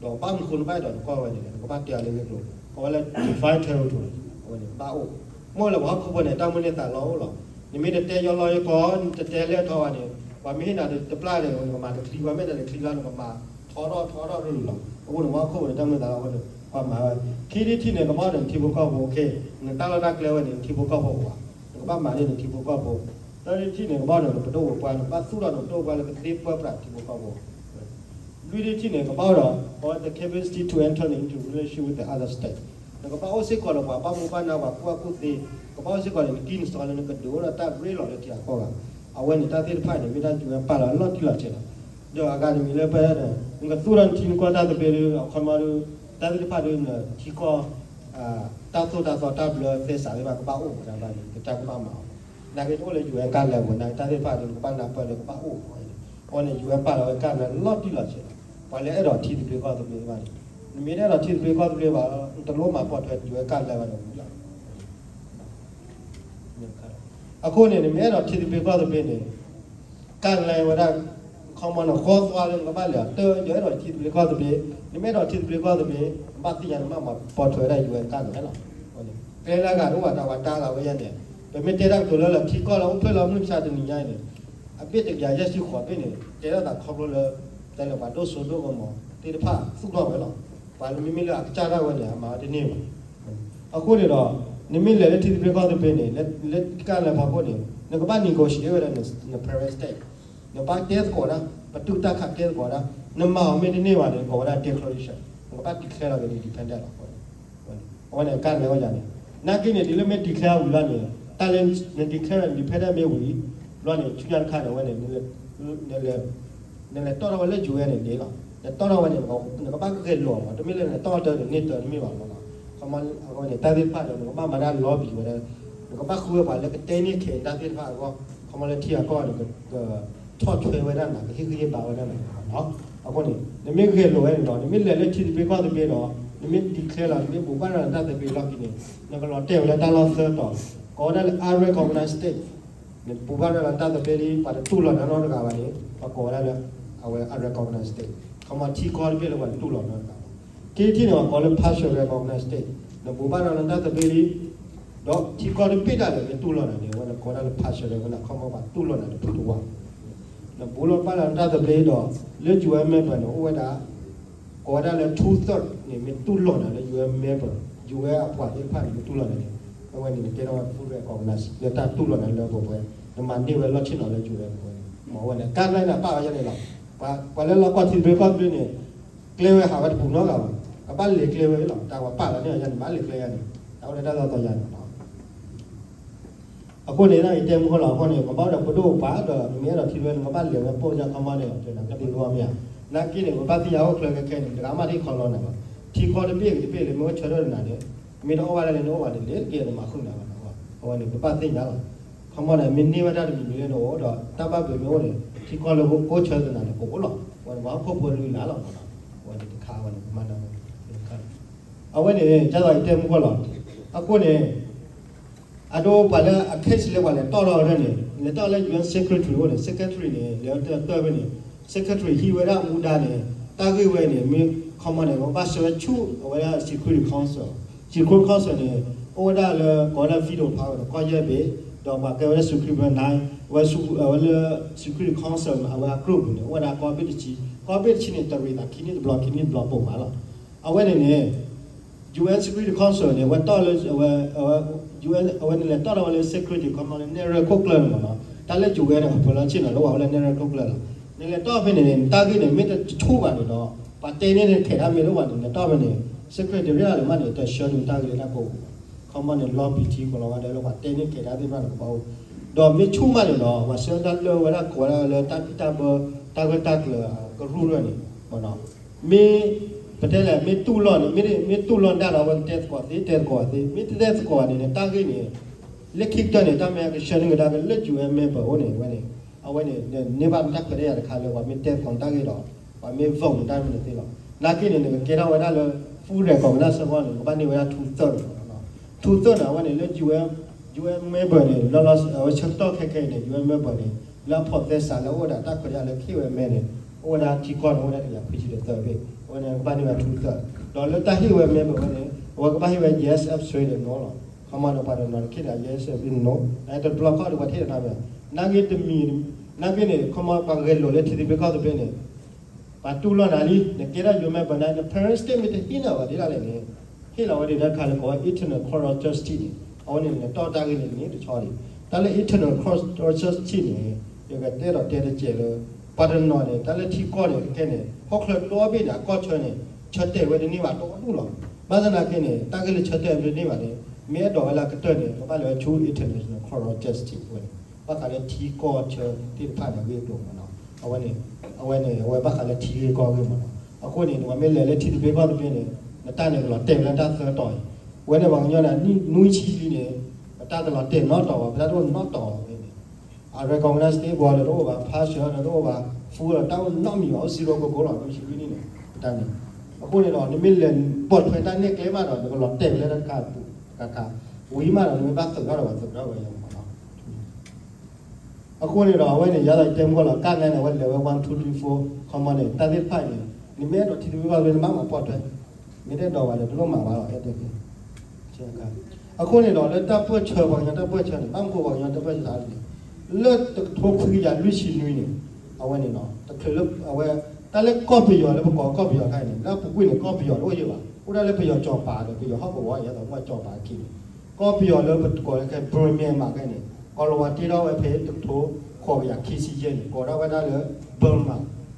ဒီးဘၣ်မနုၤဃိနဘၣ်အဲၣ်ဒိးနကီၢ်ဝဲန့ၣ်လဲၣ် နကဘၣ်တဲအီၤလၢဂ့ၢ်ကျိၤ ကိးဝဲလၢ defined territory အဝဲန့ၣ်ဘၣ်အိၣ်, မ့ၢ်လၢပှၤဟီၣ်ခိၣ်ဖိန့ၣ် တၢ်မုၢ်န့ၢ်သးလီအိၣ်လီၤ. နမ့ၢ်တတဲယီလီယကီ နတတဲလဲၢ်ထီဘၣ်န့ၣ် ပှၤမ့ၢ်ဟ့ၣ်နၤတပျၢ်န့ၣ် နကမၤတချံ ပှၤမ့ၢ်တလဲၤချံလီၤ နကမၤထီထီၣ်ထီထီၣ်ရူၢ်လီၤ. အဃိန့ၣ် ပှၤဟီၣ်ခိၣ်ဖိန့ၣ် တၢ်မုၢ်သးလီအိၣ်န့ၣ် ပှၤမၤဝဲ ခံထံၣ်တထံၣ်န့ၣ် ကဘၣ်အိၣ်ဒီးနထံဖိကီၢ်ဖိ နတၢ်လီၢ်တၢ်ကျဲဝဲန့ၣ် နထံဖိကီၢ်ဖိအိၣ်ဘၣ်, နကဘၣ်မၤန့ၢ်နထံဖိကီၢ်ဖိ သၢထံၣ်တထံၣ်န့ၣ် ကဘၣ်အိၣ်ဒီးနပဒိၣ်ပပှၢ် နကဘၣ်သူၣ်ထီၣ်နပဒိၣ်ပပှၢ်လၢကသ့ပၢပြးထံဖိကီၢ်ဖိ, လွံၢ်ထံၣ်တထံၣ်န့ၣ် ကဘၣ်အိၣ်ဒီး the capacity to enter into relationship with the other state နကဘၣ်အိၣ်စ့ၢ်ကီးဒီးပှၤဘၣ်မူဘၣ်ဒါ ပှၤကူၣ်ဘၣ်ကူၣ်သ့, ကဘၣ်အိၣ်စ့ၢ်ကီးဒီးနကံၢ်နစီလၢနကဒုးအိၣ်ဒီးတၢ်ရ့လိာ်လၢထံဂၤကီၢ်ဂၤ, အဝဲန့ၣ်တၢ်သ့ၣ်တဖၣ်န့ၣ် မ့ၢ်တၢ်ယူၤဝဲပာ်လီၤလီၤတံၢ်လီၤဆဲးလီၤ. ဒီးအဂၤတမံၤလၢပဝဲဒၣ်ဒီး နကသူၣ်ထီၣ်နထံနကီၢ်တၢ်သဘျ့ဒီး အခီပညီဒီး တၢ်သ့ၣ်တဖၣ်ဒီးနထံကီၢ် တၢ်သိၣ်တၢ်သီတၢ်ဘျၢသဲစးသ့ၣ်တဖၣ်ကဘၣ်အိၣ်ဝဲဒၣ်ဘၣ်န့ၣ် ကစၢ်ကဘၣ်မၤအီၤ, နာ်က့တအိၣ်လၢယူၤဝဲကၢ်လဲပူၤ နာ်က့တၢ်သ့ၣ်တဖၣ်ဒီး နကဘၣ်နၢ်ပၢၢ်လၢကဘၣ်အိၣ်အီၤန့ၣ်, အဝဲန့ၣ် ယူၤဝဲပာ်လီၤဝဲကၢ်လဲလီၤတံၢ်လီၤဆဲးလီၤ. ပှၤလၢအဲၣ်ဒိးထံသဘျ့ကီၢ်သဘျ့ဘၣ်န့ၣ် နမ့ၢ်တအဲၣ်ဒိးထံသဘျ့ကီၢ်သဘျ့ဘၣ် နတလိၣ်မၤပိာ်ထွဲယူၤဝဲကၢ်လဲဘၣ်န့ၣ် အဃိန့ၣ် နမ့ၢ်အဲၣ်ဒိးထံသဘျ့ကီၢ်သဘျ့န့ၣ် ကၢ်လဲဝဲဒၣ် ခီမီန့ၣ် ဃီသွါလၢနကဘၣ်လဲၤအီၤ တၢ်ယအဲၣ်ဒိးထံသဘျ့ကီၢ်သဘျ့, နမ့ၢ်အဲၣ်ဒိးထံသဘျျ့ကီၢ်သဘျ့ နဘၣ်သ့ၣ်ညါနဘၣ်မၤပိာ်ထွဲဝဲဒၣ်ယူၤဝဲကၢ်လဲလီၤ. ကျဲလၢအဂၤတအိၣ်ဘၣ်တၢ်ဝဲတၢ်လီၤဝဲယဲန့ၣ်, ပမ့ၢ်တဲတၢ်ကတိၤလၢလၢထံကီၢ်လၢအိၣ်ဖျဲၣ်လီၤမုၢ်မဆါတနံၤညါအံၤန့ၣ်, အဘ့ၣ်တကယၤယဲၢ်ဆံဃိးဘ့ၣ်န့ၣ် တဲဒၣ်သးခီဖျိလၢ တဲလၢပှၤဒိၣ်စိဒိၣ်ကမီၤသ့ၣ်တဖၣ်သူၣ်ထီၣ်ဝဲလီၤ. ပှၤလၢမ့မ့ၢ်လၢအကစၢ်ဒၣ်ဝဲန့ၣ် အမၤဝဲတန့ၢ်ဘၣ်. အဃိန့ၣ်ဒီး နမ့ၢ်လဲၤလၢထံသဘျ့ကီၢ်သဘျ့န့ၣ် လၢကၢ်လဲဖီခိၣ်န့ၣ် နကဘၣ် negotiate ဝဲဒၣ်န parent state, နဘၣ်တဲသကိးဒၣ်, ပတုာ်တၢ်ခးတဲသကိးဒၣ်, နမၤအီၤမ့ၢ်တန့ၢ်ဘၣ်န့ၣ် ကိးဝဲဒၣ် declaration, နကဘၣ် declare လီၤက့ၤန independent လီၤ. အဝဲန့ၣ်ကၢ်လဲဝဲဒၣ်န့ၣ်, နာ်က့န့ၣ် ဒ်လၢမ့ၢ် declare ဝံၤလီၤန့ၣ် တၢ်လၢန declare independent မ့ၢ်ဝံၤလီၤန့ၣ် ဆူညါတခါန့ၣ် အဝဲန့ၣ် နလဲၤတီၣ်ထီၣ်ဝဲလၢ ယူၤဝဲန့ၣ်န့ၣ်လီၤ. နတီၣ်ထီၣ်ဝဲန့ၣ် နကဘၣ်ဂဲၤလိာ်အီၤမး, တမ့ၢ်လၢနတီၣ်တၢ်န့ၣ် န့ၢ်တၢ်တမ့ၢ်ဘၣ်မးလီၤ. ခီမီအဝဲန့ၣ် တၢ်သ့ၣ်တဖၣ်ဒီး နကဘၣ်မၤတၢ် lobby ဝဲဒၣ်, နကဘၣ်ဃုဝဲပှၤလၢကတဲန့ၢ်ခဲတၢ်သ့ၣ်တဖၣ်အဂီၢ်, ခီမီလၢထံဂၤကီၢ်ဂၤန့ၣ် ကထီၣ်ထွဲဝဲဒၣ်နၤ ကဟ့ၣ်ဂံၢ်ဟ့ၣ်ဘါဝဲဒၣ်နၤလီၤ. အဃိန့ၣ် နမ့ၢ်ဂဲၤလိာ်ဝဲန့ၣ်ဒီး နမ့ၢ်လဲၤလၢထံသဘျ့ကီၢ်သဘျ့ဒီး နမ့ၢ် declare လီၤ နမ့ၢ်ဘိးဘၣ်ရၤလီၤနတၢ်သဘျ့လီၢ်ခံန့ၣ် နကလီၤတဲာ်ဝဲလၢတၢ်လီၢ်သၢတီၤ, ကိးဝဲဒၣ်လၢ unrecognized state, နဘိးဘၣ်ရၤလီၤနတၢ်သဘျ့လံ ပှၤတတူၢ်လိာ်နၤနီတဂၤဘၣ်န့ၣ် ပှၤကိးဝဲဒၣ်လၢ အဝဲ unrecognized state, ခီမီထံကီၢ်တဘ့ၣ်လၢပှၤတတူၢ်လိာ်နီတဂၤဘၣ်. ခံထံၣ်န့ၣ် ပှၤကိးလၢ partial recognized state, နဘိးဘၣ်ရၤလီၤနတၢ်သဘျ့လံ ဒီးထံကီၢ်တဘ့ၣ်ဒၣ်လဲာ်မ့ၢ်တူၢ်လိာ်နၤန့ၣ် အဝဲန့ၣ်ကိးဝဲဒၣ်လၢ partial recognized, ခီမီပှၤတူၢ်လိာ်နၤတဖုတဝး, နဘိးဘၣ်ရၤလီၤနတၢ်သဘျ့ဒီး လၢ ယူၤဝဲ member န့ၣ် အိၣ်ဝဲဒၣ် ကိးဝဲဒၣ်လၢ two third န့ၣ် မ့ၢ်တူၢ်လိာ်နၤလၢ ယူၤဝဲ member, ယူၤဝဲအပှၤသ့ၣ်တဖၣ်န့ၣ် မ့ၢ်တူၢ်လိာ်နၤန့ၣ် အဝဲန့ၣ် နကဲထီၣ်ဝဲ full recognized လၢတၢ်တူၢ်လိာ်နၤလၢပဝဲ, နမၤန့ၢ်ဝဲလီၢ်ဆ့ၣ်နီၤလၢယူၤဝဲပဝဲန့ၣ် မ့ၢ်ဝဲန့ၣ် ကၢ်လဲန့ၣ် ပာ်ဝဲယဲန့ၣ်လီၤ. ပှၤလၢလီၢ်ကီၢ်ထံသဘျ့ကီၢ်သဘျ့န့ၣ် ကျဲဝဲဟးဝဲတပူၤနီတဂၤဘၣ်, ကဘၣ်လဲၤကျဲဝဲလီၤ. တၢ်ပှၤပာ်လီၤန့ၢ်ယၤန့ၣ် မ့ၢ်လဲၤကျဲယၤန့ၣ် တၢ်အိၣ်လၢတၢ်လီၢ်သီယၤန့ၣ်လီၤ. အဃိန့ၣ် ယတဲမုၢ်ဃီလီၤ အဃိန့ၣ် ပဘၣ်အိၣ်ဒီးပဒိၣ်ပပှၢ်ဒီး နမ့ၢ်အဲၣ်ဒိးထံသဘျ့ နကဘၣ်လဲၤဝဲပိၢ်ယါခီမီန့ၣ် ကဘၣ်လဲၤဝဲပိၢ်ယါမ့ၢ်ဧါ, နာ်က့န့ၣ် ပဘၣ်သ့ၣ်ညါအိၣ်ချၢခဲခဲန့ၣ် တဂၤမးတဟ့ၣ်ခီလီနၤဘၣ်. ထံကီၢ်တဘ့ၣ်တဘ့ၣ်လၢမ့ၢ်အိၣ်ဆၢထၢၣ်နၤန့ၣ် မ့ၢ်တအိၣ်ဘၣ်ဒၣ်လဲာ်န့ၣ် အိၣ်ဘၣ်န့ၣ် လ့ၤတက့ၢ်နမၤဃုာ်နၤဘၣ်. အဝဲန့ၣ် ပဘၣ်သ့ၣ်ညါလီၤ. ခီမီန့ၣ် မ့ၢ်န့ၢ်ဝဲဒၣ်တမံၤမံၤလၢနအိၣ်ဒီး တၢ်ဘၣ်ဘျုးမ့ၢ်အိၣ်န့ၣ် ထံကီၢ်လၢအိၣ်ဆၢထၢၣ်နၤန့ၣ် ကအိၣ်လီၤ. အဝဲန့ၣ် ပှၤဟီၣ်ခိၣ်ဖိလုၢ်လၢ်လီၤ. အဝဲန့ၣ်တခါ အဝဲန့ၣ် ပမၤနၢၤ အဝဲန့ၣ် ကၢ်သိးယတဲမုၢ်ဃီလီၤ. အဃိန့ၣ် အဒိပှၤလၢအ case လၢပှၤလဲၤတီၣ်ထီၣ်ဝဲဒၣ်န့ၣ် လဲၤတီၣ်လၢ ယူၤအ့ၣ် secretary အိၣ်န့ၣ် secretary န့ၣ် လဲၤတၢၢ်ဖဲန့ၣ် secretary ဟံးဝဲဒၣ်မူဒါန့ၣ် တၢ်ဂ့ၢ်ဝဲန့ၣ် မ့ၢ်ခီမီန့ၣ် ဘၣ်ဆှၢဝဲဆူ အဝဲဒၣ် Security Council, Security Council န့ၣ် အိၣ်ဝဲဒၣ်လၢ ကိးဝဲဒၣ် veto power န့ၣ် ကီၢ်ယဲၢ်ဘ့ၣ်, ဒီးပှၤကဲဝဲဒၣ် Secretary နၢၤ အဝဲ အဝဲလၢ Security Council အဝဲအ group န့ၣ် အိၣ်ဝဲဒၣ်ကီၢ်ဘ့ၣ်တဆံ, ကီၢ်ဘ့ၣ်တဆံန့ၣ် တရံးသးခံနံၣ်တဘျီ ခံနံၣ်တဘျီပိာ်မးလီၤ. အဝဲန့ၣ်န့ၣ် ယူၤအ့ၣ် Security Council န့ၣ် အဝဲတီၣ်လၢ အဝဲ UN အဝဲန့ၣ်လဲၤတီၣ်ထီၣ်ဝဲလၢ security ခီမီလၢ နဲၣ်ရွဲၣ်ခိၣ်ကျၢၢ်န့ၣ်မ့ၢ်နီၤ, တၢ်လၢယူၤဝဲန့ၣ် ပှၤလၢဆ့ၣ်နီၤလၢဝဲလၢနဲၣ်ရွဲၣ်ခိၣ်ကျၢၢ်လီၤ. နလဲၤတီၢ်ဖဲန့ၣ်န့ၣ် နတၢ်ဂ့ၢ်န့ၣ် မ့ၢ်တဆူၣ်ဘၣ်န့ၣ်ဒီး ပှၤတဲန့ၢ်နခဲးတၢ်မ့ၢ်တအိၣ်ဘၣ်န့ၣ် နလဲၤတီၢ်ဖဲန့ၣ် secretariat လၢမးန့ၣ် တဆှၢနုာ်တၢ်ဂ့ၢ်လၢတၢ်ကိးပူၤဘၣ်. ခီမီန့ၣ် လီၤပံာ်ထံကီၢ်လီၤဝဲဒၣ်လၢ ပှၤတဲန့ၢ်ခဲးတၢ်သ့ၣ်တဖၣ်န့ၣ် ကဘၣ်အိၣ်, ဒီးမ့ၢ်ဆူၣ်မးန့ၣ်ဒီး ပှၤဆှၢတၢ်လၢဝဲဒၣ်ကိးဝဲဒၣ်လၢတၢ်ဘံၣ်တၢ်ဘၢ တၢ်ဂၢၢ်တၢ်ကျၢၤကရူၢ်လၢန့ၣ် မ့ၢ် ပတဲလဲၣ် မ့ၢ်တူၢ်လိာ်န့ၣ် မ့ၢ် မ့ၢ်တူၢ်လိာ်ဒၣ်ဒီး အဝဲတဲသကိးသ့ တဲသကိးသ့ မ့ၢ်တတဲသကိးဘၣ်န့ၣ် နတၢ်ဂ့ၢ်န့ၣ် လၢခံကတၢၢ်န့ၣ် တၢ်မ့ၢ်ကဆှၢနုာ်ကဒါက့ၤလၢ ယူၢ်အဲၣ် member အိၣ်န့ၣ် အဝဲန့ၣ် အဝဲန့ၣ် နန့ၢ်ဘၣ်နတၢ်ခွဲးတၢ်ယာ်တခါလၢ ပှၤမ့ၢ်တဲသကိးနတၢ်ဂ့ၢ်ဒီး ပှၤမ့ၢ် vote နတၢ်မနုၤသ့လီၤ. နာ်က့န့ၣ် နကကဲထီၣ်ဝဲဒၣ်လၢ full recognition အဂီၢ်န့ၣ် နကဘၣ်န့ၢ်ဝဲဒၣ် two third လီၤ. two third န့ၣ် အဝဲန့ၣ်လၢ ယူၢ်အဲၣ် ယူၢ်အဲၣ် member န့ၣ် လၢလီၤ အဝဲဆၢကတီၢ်ခဲခဲအံၤန့ၣ် ယူၢ်အဲၣ် member န့ၣ် လၢအဖိးသဲစးလၢအအိၣ်ဒီးတၢ်ခွဲးတၢ်ယာ်လၢ ခံဝဲမဲန့ၣ် အိၣ်ဝဲဒၣ်ထံကီၢ်န့ၣ် အိၣ်ဝဲဒၣ်တကယၤခွံဆံဒီးသၢဘ့ၣ် အဝဲန့ၣ်ကဘၣ်န့ၢ်ဝဲ two third ဒီးလၢတၢ်ဟ့ၣ်ဝဲ member ဝဲန့ၣ် အဝဲကဘၣ်ဟ့ၣ်ဝဲ yes အ straight ဒီး no လီၤ. ခီမီဒီးပှၤတနီၤတခ့ဒီး yes ဒီး no တဘျီခီၣ်ဒီးပှၤတဟ့ၣ်ဒီးတၢ်ဘၣ်. နာ်က့တမံၤ နာ်က့န့ၣ် ခီမီ ပှၤဂဲၤလိာ်လၢထံသဘျ့ကီၢ်သဘျ့န့ၣ် ပှၤတူၢ်လိာ်နၤလံ နကဲထီၣ် ယူၢ်အဲၣ် member န့ၣ် န parent state မ့ၢ်တဟ့ၣ်နၤဘၣ်ဒ်လဲၣ်န့ၣ် ဟ့ၣ်လီၤဝဲဒၣ်တၢ်ခါလၢကိးဝဲ internal criminal justice န့ၣ် အဝဲန့ၣ် နတီၢ်တၢ်ဂ့ၢ်န့ၣ် တန့ၢ်တဆီဒံး. တၢ်လၢ internal criminal justice န့ၣ် ယကတဲဒီးတဲတစဲးလၢ ပှၤတနီၤန့ၣ် တၢ်လၢထံကီၢ်န့ၣ် ခဲခဲန့ၣ် ဟီၣ်ချၢဒီဘ့ၣ်န့ၣ် အကီၢ်ဆၢန့ၣ် ဆၢတဲာ်ဝဲတန့ၢ်ဘၣ်တအိၣ်ဒူၣ်လီၤ. ဘၣ်ဆၣ်သနာ်က့န့ၣ် တၢ်ဂ့ၢ်လၢဆၢတဲာ်ဝဲတန့ၢ်ဘၣ်န့ၣ် မ့ၢ်အဲၣ်ဒိးဝဲလၢအကတၢၢ်န့ၣ် ကဘၣ်လဲၤဝဲဆူ international criminal justice ဝဲန့ၣ် ဘၣ်ဃးလၢထံကီၢ်ဆၢသ့ၣ်တဖၣ်န့ၣ် အဂ့ၢ်အကျိၤမ့ၢ်နီၤ အဝဲန့ၣ် အဝဲန့ၣ် အဝဲဘၣ်ဃးလၢထံဂ့ၢ်ကီၢ်ဂ့ၢ်မ့ၢ်နီၤ. အဃိန့ၣ် ပှၤမ့ၢ်လဲၤလၢထံသဘျ့ကီၢ်သဘျ့န့ၣ် နတၢ်န့ၣ်ကလီၤတဲာ်ဝဲလၢတၢ်သၢတီၤအံၤ ဝဲန့ၣ်ပှၤကညီန့ၣ် နွံဆံလံန့ၣ် ပတၢ်ကလီၤတဲာ်နီတီၤဘၣ် ပတၢ်တအိၣ်နီတီၤဘၣ်ဝဲန့ၣ် အ recognize သ့ဘီဒီးတအိၣ်ဘၣ် partial ဒီးတအိၣ်ဘၣ် full ဒီးတၢ်အိၣ်နီတမံၤဘၣ် အိၣ် zero ကိးကိးလီၤ နွံဆံလွံၢ်နံၣ်န့ၣ် ပတၢ်န့ၣ် အဃိန့ၣ်ဒီး နမ့ၢ်လဲၤပိာ်ထွဲတၢ်နဲၣ်ကျဲမးဒီး နကလီၤတဲာ်ဝဲလၢတၢ်ခါပူၤတခါခါ ဝံၤမးဒီး နမ့ၢ်ဘၣ်သုးထီၣ်ဒီးပှၤသုးထီၣ်ဝဲယၤမ့ၢ်နီၤ အဃိန့ၣ်ဒီး အဝဲန့ၣ် ယၤဒီးတဲမ့ၢ်လီၤ ကၣ်နဲန့ၣ် အဝဲလဲၤဝဲ one two three four ခီမီန့ၣ် တၢ်သ့ၣ်တဖၣ်အံၤန့ၣ် နမ့ၢ်အဲၣ်ဒိးထံသဘျ့ကီၢ်သဘျ့ နဘၣ်မၤပိာ်ထွဲ မ့ၢ်တအဲၣ်ဒိးဘၣ်ဒီး တလိၣ်မၤဘၣ်လီၤ အဲၣ်ဒိးက့ၤ အဃိန့ၣ်ဒီး လၢတၢ်ပၢၢ်ဆၢ ပှၤကညီတၢ်ပၢၢ်ဆၢန့ၣ် ဘၣ်မနုၤဃိပှၤကညီတၢ်ပၢၢ်ဆၢန့ၣ် လၢတကထိခွံကယၤလွံၢ်ဆံနွံန့ၣ် အဝဲန့ၣ်နီၤ တချုးလၢအဝဲ တၢ်လၢကီၢ်ပယီၤလၢပကိးကီၢ်ပယီၤခါအံၤန့ၣ် လၢအပူၤကွံာ်န့ၣ် ကီၢ်ပယီၤတအိၣ်ယံၤဘၣ် အိၣ်ဒၣ်လၢပယီၤကၠီၤပၤဒီးပယီၤဟီၣ်ကဝီၤ ယသိးမ့ၢ်ကၠီၤပၤအခံန့ၣ် ကီၢ်ပယီၤလၢပကိးလၢခဲ Burma မးခဲန့ၣ် ကီၤလၤဝါတ့ထီၣ်ဝဲဖဲတကထိဃိးကယၤခံဆံယဲၢ်န့ၣ် ကိးဒၣ်ဝဲဒၣ်လၢ Burma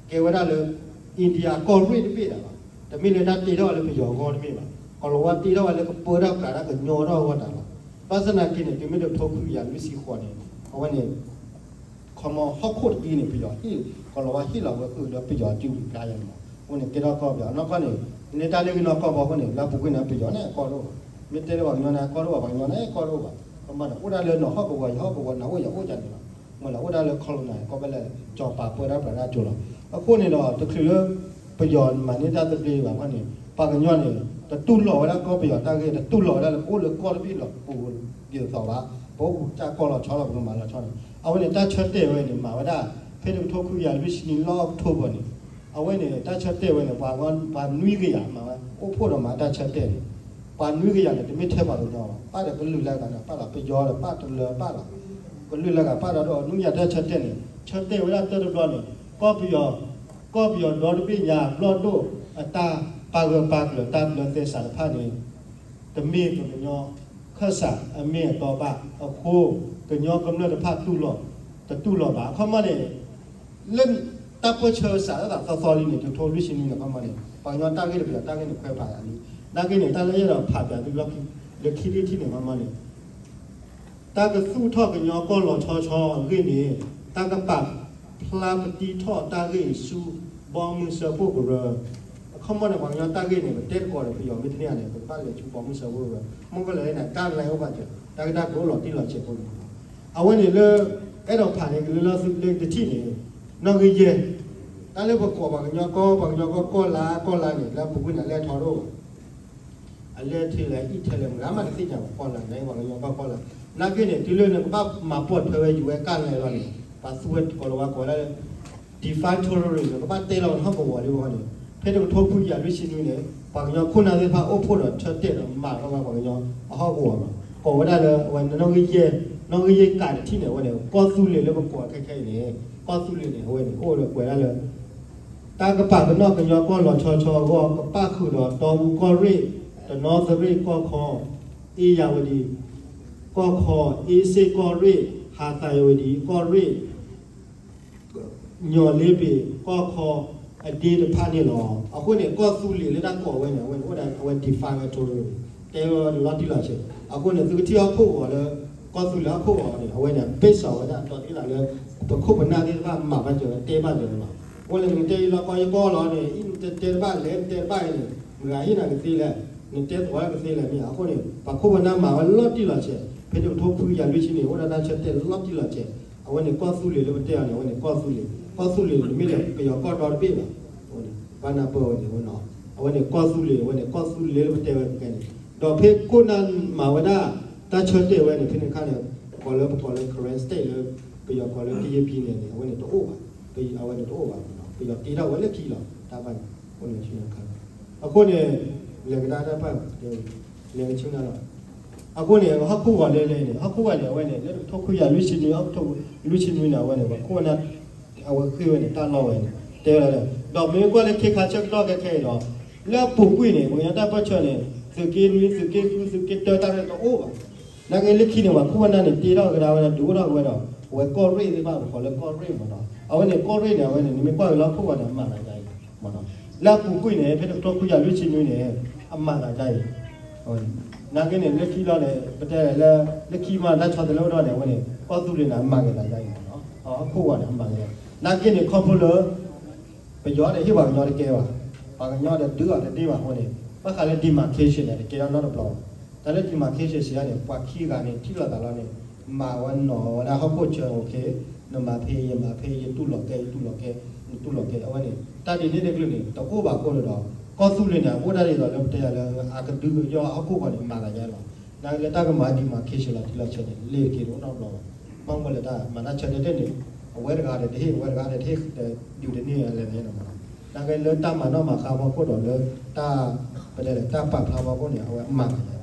ကဲဝဲဒၣ်လၢ India ကီၢ်ရ့ၣ်တဘ့ၣ်ဒၣ်လီၤ. တမ့ၢ်လၢတၢ်တ့ထီၣ်ဝဲလၢပယီၤအဂီၢ်တမ့ၢ်ဘၣ်. ကီၤလၤဝါတ့ထီၣ်ဝဲလၢကပၢတၢ်ပြးတၢ်ကညီထီၣ်အဂီၢ်တၢ်လီၤ. ဘၣ်ဆၣ်သနာ်က့န့ၣ် တုၤမ့ၢ်တကထိခွံကယၤလွံၢ်ဆံဃိးန့ၣ် အဝဲန့ၣ် ခီမီဟီၣ်ခိၣ်တက့ၢ်န့ၣ် ပယီၤဟ့ၣ် ကီၤလၤဝါဟ့ၣ်လီၤဝဲဃုာ်လၢပယီၤအစုပူၤကျါယဲၢ်န့ၣ်လီၤ. အဃိန့ၣ် ကဲထီၣ်ကီၢ်ပယီၤအနီၢ်ကီၢ်န့ၣ် နတၢ်လၢကနီၢ်ကီၢ်ဘီအဃိန့ၣ် လၢအပူၤကွံာ်န့ၣ် ပယီၤန့ၣ်အကီၢ်တအိၣ်ဘၣ်. မ့ၢ်တဲလၢပှၤကညီန့ၣ် အကီၢ်တအိၣ်ဘၣ် ပှၤကညီန့ၣ် အကီၢ်တအိၣ်ဘၣ်. ကမၣ်ဒီး အိၣ်ဒၣ်လၢနီၢ်ဟီၣ်ကဝီၤ ယဟီၣ်ကဝီၤ နအိၣ်ယအိၣ်ဒ်န့ၣ်လီၤ. မ့ၢ်လၢအိၣ်ဒၣ်လၢ colonial ကီၢ်ဖဲလဲၣ် ကၠီၤပၤပၢတၢ်ပြးတၢ်ကၠိလီၤ. အဃိန့ၣ်ဒီး တချုးလၢ ပယီၤမၤန့ၢ်တၢ်သဘျ့ဘၣ်အဃိန့ၣ် ပှၤကညီန့ၣ် တတူၢ်လိာ်ဝဲဒၣ်ကီၢ်ပယီၤတၢ်ဂ့ၢ် တတူၢ်လိာ်ဝဲဒၣ်လၢပအိၣ်လၢကီၢ်တဘ့ၣ်လီၤပူၤဒ်သိးဘၣ်. ပအိၣ်တၢ်ကီၢ်လီၤဆီလီၤ ပကမၤလီၤဆီန့ၣ် အဝဲန့ၣ် တၢ်ဆၢတဲာ်ဝဲန့ၣ် မၤဝဲဒၣ် ဖဲတကထိခွံကယၤလွံၢ်ဆံနွံလီၢ်အီးကထိဘၢၣ်န့ၣ် အဝဲန့ၣ် တၢ်ဆၢတဲာ်ဝဲန့ၣ် ပှၤ ပှၤနွံကယၤမၤဝဲ အိၣ်ဖှိၣ်ဒီးမၤတၢ်ဆၢတဲာ်န့ၣ် ပှၤနွံကယၤန့ၣ် တမ့ၢ်ထဲပှၤကညီဘၣ် ပာ်ဒီးကလုာ်လၢအဂၤဒီး ပာ်ဒီးပယီၤဒီး ပာ်တလၢၤပာ်လီၤ ကလုာ်လၢအဂၤပာ်ဒီး ဒီးနွံကယၤတၢ်ဆၢတဲာ်န့ၣ် ဆၢတဲာ်ဝဲဒၣ်တၢတဘျီန့ၣ် ကီၢ်ပယီၤ ကီၢ်ပယီၤဒီတဘ့ၣ်ညါ ဘျီၣ်ဒိၣ်အတၢ်ပာ်ဂၢၢ်ပာ်ကျၢၤ တၢ်ကျၢၤသဲစးတဖၣ်န့ၣ် တမ့ၢ်ပကညီခၢၣ်စး အမ့ၢ်အတီဘၣ်အဃိ ကညီကမျၢၢ်တဖၣ်တူၢ်လိာ် တတူၢ်လိာ်ဘၣ် အခီမီန့ၣ် လၢတၢ်ပၢၢ်ဆၢစးထီၣ်သးသီသီလံန့ၣ် တကထိလွံၢ်ဆံနွံန့ၣ် အခီမီန့ၣ် ပှၤကညီတၢ်ဂ့ၢ်ဒီးပယီၤတၢ်ဂ့ၢ်န့ၣ် ခွဲးဖးယၤလံ နာ်က့န့ၣ် တၢ်လၢယအဲၣ်ဒိးဖးပၠးသုလၢခံ လၢခံထံၣ်ထံၣ်န့ၣ် အခီမီန့ၣ် တၢ်ကသူၣ်ထီၣ်ကညီကီၢ်လီၤဆီဆီအဂ့ၢ်န့ၣ် တၢ်ကပာ်ဖျါပတံထီၣ်တၢ်ဂ့ၢ်ဆူ ဘီမုၢ်စၢဖှိၣ်ကရၢ အခီမီန့ၣ် ပှၤကညီတၢ်ဂ့ၢ်န့ၣ် ပတဲသကိးဒီးပယီၤမ့ၢ်တန့ၢ်ဧါန့ၣ် ပကဘၣ်လဲၤဆူဘီမုၢ်စၢဖှိၣ်ကရၢ မ့ၢ်ကလဲၤန့ၣ် ကၣ်လဲၣ်အိၣ်ဘၣ်စၢၤ တၢ်ဂ့ၢ်တၢ်ကျိၤအိၣ်လီၤတံၢ်လီၤဆဲးဖိန့ၣ် အဝဲန့ၣ်လၢ အဲၣ်ဒိးဖးန့ၣ် ကလၢလီၤသုးလၢတထံၣ်န့ၣ် နီၣ်ဂံၢ်ယဲၢ် တၢ်လၢပကိးပှၤကညီကီၢ် ပှၤကညီကီၢ်ကီၢ်လါကီၢ်လါန့ၣ် လၢအပူၤကွံာ်န့ၣ် အလဲၢ်ထီၣ်တအိၣ်ဘၣ် အလဲၢ်ထဲလဲၣ် အံၣ်ထဲလဲၣ် မတၤမးတသ့ၣ်ညါဘၣ် ကီၢ်လါန့ၣ် ပှၤကညီကီၢ်ကီၢ်လါ နာ်က့န့ၣ် တုၤလၢနကဘၣ်မၤပိာ်ထွဲဝဲ ယူၤဝဲကၣ်လဲၣ်လီၤန့ၣ် ပှၤသူဝဲကိးလီၤဝါကိးဝဲဒၣ်လၢ define territory န့ၣ် ကဘၣ်တဲလီၤဝဲဟီၣ်ကဝီၤလံဝဲန့ၣ် ဖဲတကထိခွံကယၤလွံၢ်ဆံနွံန့ၣ် ပှၤကညီခိၣ်နၢ်သ့ၣ်တဖၣ်အိၣ်ဖှိၣ်ဒီးဆၢတဲာ်ဒီးမၤထီၣ်ဝဲပှၤကညီအဟီၣ်ကဝီၤလီၤ ကိးဝဲဒၣ်လၢအဝဲနီၣ်ဂံၢ်ယဲၢ် နီၣ်ဂံၢ်ယဲၢ်ကးတထံၣ်န့ၣ် အဝဲန့ၣ် ကီၢ်သူလ့ၤလၢပကိးခဲခဲအံၤန့ၣ် ကီၢ်သူလ့ၤန့ၣ် အဝဲန့ၣ် အိၣ်ဒီးကွဲးဒၣ်လၢ တၢ်ကပာ်ပနီၣ်ကညီကီၢ်လီၤဆီဆီအဂီၢ် ကပၣ်ဃုာ်ဒီးတီအူကီၢ်ရ့ၣ်, တနီသရ့ၣ်ကီၢ်ခီ, အ့ၣ်ယၣ်ဝတံၤကီၢ်ခီ, အ့စ့ၣ်ကီၢ်ရ့ၣ်, ဟးသးယဝတံၤကီၢ်ရ့ၣ်, ညီၣ်လ့ပ့ၤကီၢ်ခီအဒ့တဖၣ်န့ၣ်လီၤ. အဃိန့ၣ် ကီၢ်သူလ့ၤလၢတၢ်ကိးဝဲန့ၣ် အဝဲန့ၣ်အိၣ်ဒၣ်အဝဲ define ဝဲ territory တဲဝဲလီၤတံၢ်လီၤဆဲး. အဃိန့ၣ် သုကထံၣ်ဟီၣ်ခိၣ်ဂီၤလၢ ကီၢ်သူလ့ၤဟီၣ်ခိၣ်ဂီၤန့ၣ် အဝဲန့ၣ် based on ဝဲဒၣ်ဒီးဒ်လၢ ပခိၣ်ပနၢ်သ့ၣ်တဖၣ်မၤဘၣ်စၢၤဝဲတဲဘၣ်စၢၤဝဲလီၤ. အဃိန့ၣ် နတဲယလီၤကီယကီလီၤန့ၣ် အံၤနတဲတဲတဘၣ်လဲၣ် နတဲတဘၣ်အံၤန့ၣ် မတၤဟ့ၣ်နၤကသ့လဲၣ်, နတဲသဝီကသ့လဲၣ်မ့ၢ်ဧါ. အဃိန့ၣ် ပှၤခိၣ်ပနၢ်မၤဝဲလီၤတံၢ်လီၤဆဲး, ဖဲတကထိခွံကယၤလွံၢ်ဆံနွံ အိၣ်ဒၣ်တၢ်ဆၢတဲာ်လီၤတံၢ်လီၤဆဲး. အဝဲန့ၣ်ကီၢ်သူလ့ၤလၢပတဲအီၤန့ၣ် အဝဲန့ၣ်ကီၢ်သူလ့ၤ, ကီၢ်သူလ့ၤန့ၣ် တမ့ၢ်ဒီးပယီၤကီၢ်ဒီတဘ့ၣ်ဘၣ်. ဘၣ်နၢ်ပၢၢ်ဝဲန့ၣ်, အဝဲန့ၣ်ကီၢ်သူလ့ၤ, အဝဲန့ၣ်ကီၢ်သူလ့ၤလၢပတဲဝဲခဲန့ၣ်, ဒီးဖဲခိၣ်နၢ်မၤဝဲဒၣ် တၢ်ဆၢတဲာ်ဝဲန့ၣ် ဖဲန့ၣ်ခါန့ၣ် ကိးလၢပကိးလၢ Karen State လၢ ပယီၤကိးလၢ ကရင်ပြည်နယ်န့ၣ် အဝဲန့ၣ်တအိၣ်ဘၣ်, အဝဲန့ၣ်တအိၣ်ဘၣ်, ပယီၤတ့ထီၣ်ဝဲလၢခံလီၤ တၢ်ဘၣ်န့ၣ်. အဃိန့ၣ် လဲၤကဒါတၢ်ဘၣ် လဲၤကဆူနၤလီၤ. အဃိန့ၣ် ဟီၣ်ခိၣ်ဂီၤလဲၤလဲၤန့ၣ် ဟီၣ်ခိၣ်ဂီၤန့ၣ် အဝဲန့ၣ် လၢတကထိခွံကယၤလွံၢ်ဆံနွံ လွံၢ်ဆံနွံန့ၣ် အဝဲန့ၣ် ပှၤခိၣ်နၢ် အဝဲဃ့ဝဲန့ၣ် တၢ်လီၢ်ဝဲန့ၣ် တဲဝဲဒၣ်, ဒီးမ့ၢ်ကွၢ်လၢခ့ခါဆၢကတီၢ်ခဲခဲအံၤဒီး လၢအပူၤကွံာ်န့ၣ် ပှၤကညီတၢ်ပၢၢ်ဆၢန့ၣ် သုးက့နွံ သုးက့ဃု သုးက့တၢ တၢ်ရဲၣ်တအိၣ်ဘၣ်. နာ်က့လၢခံန့ၣ် ပှၤခိၣ်ပနၢ်န့ၣ် တ့ထီၣ်ကဒါဝဲဒၣ် ဒုးအိၣ်ထီၣ်က့ၤဝဲဒီး အဝဲကီၢ်ရ့ၣ်သ့ၣ်တဖၣ် ပကိးလၢကီၢ်ရ့ၣ်မ့ၢ်နီၤ. အဝဲန့ၣ်ကီၢ်ရ့ၣ်န့ၣ် အဝဲန့ၣ် နမ့ၢ်ကွၢ်က့ၤလၢဟီၣ်ခိၣ်ဂီၤန့ၣ် အမၤသးဒ်အံၤမ့ၢ်နီၤ. လၢအပူၤကွံာ်န့ၣ် ဖဲတကထိခွံကယၤလွံၢ်ဆံနွံန့ၣ် အမၤသးဒ်အံၤ နာ်က့န့ၣ် လၢခံလီၤန့ၣ် ပတဲလၢ လၢခံမး တၢ်ဆီတလဲအိၣ်ဒီးန့ၣ် အဝဲန့ၣ် ကီၢ်သူလ့ၤန့ၣ် အမၤက့ၤသးဒ်အံၤမ့ၢ်နီၤ. ဟီၣ်ခိၣ်ဂီၤန့ၣ် အမၤက့ၤ, နာ်က့န့ၣ် ခီဖျိလၢ ပယီၤဒီးဟ့ၣ်ပှၤကညီတကဲဘၣ်, ပှၤကညီဒီးဒုးအီၤတသ့ဘၣ်အဃိန့ၣ် ဘၣ်ဃးလၢ demarcation န့ၣ် တကဲထီၣ်နီတဘျီဘၣ်. တၢ်လၢ demarcation စံးဒ်န့ၣ် ပှၤခံဂၤန့ၣ် ထံၣ်လိာ်သးလီၤန့ၣ် မၤဝဲနီၤဝဲဒၣ်ဟီၣ်ခိၣ်ဆၢ အိၣ်ခ့, နမၤဖဲယမၤဖဲ ယတူၢ်လိာ်ကဲ ယတူၢ်လိာ်ကဲ နတူၢ်လိာ်ကဲ အဝဲန့ၣ် တၢ်ဒ်န့ၣ်တကလုာ်န့ၣ် တအိၣ်ဘၣ်အဃိန့ၣ်ဒီး ကီၢ်သူလ့ၤန့ၣ် အအိၣ်ဒၣ်ဒ်သိးလၢပတဲယၤလၢ အကဒုကယီၢ်ဟီၣ်ခိၣ်ဂီၤန့ၣ် မၤသးယါလီၤ. နာ်က့လၢတၢ်ကမၤ demarcation လီၤတံၢ်လီၤဆဲးန့ၣ် လ့ၤတက့ၤတအိၣ်နီတဘျီဘၣ်. ဘၣ်မနုၤလဲၣ်တၢ်မၤတၢ်ဆၢတဲာ်တဲာ်န့ၣ် အဝဲတဂၤဒီးတဟ့ၣ် အဝဲတဂၤဒီးတဟ့ၣ် ဒုးတန့ၢ်လဲၣ်န့ၣ်လီၤ. နာ်က့လၢတၢ်မၤနီၣ်မၤဃါဖီခိၣ်ဒီးလၢ တၢ် ပတဲလဲၣ် တၢ်ပာ်ဖျါဖီခိၣ်န့ၣ် အဝဲမၤသးယါလီၤ.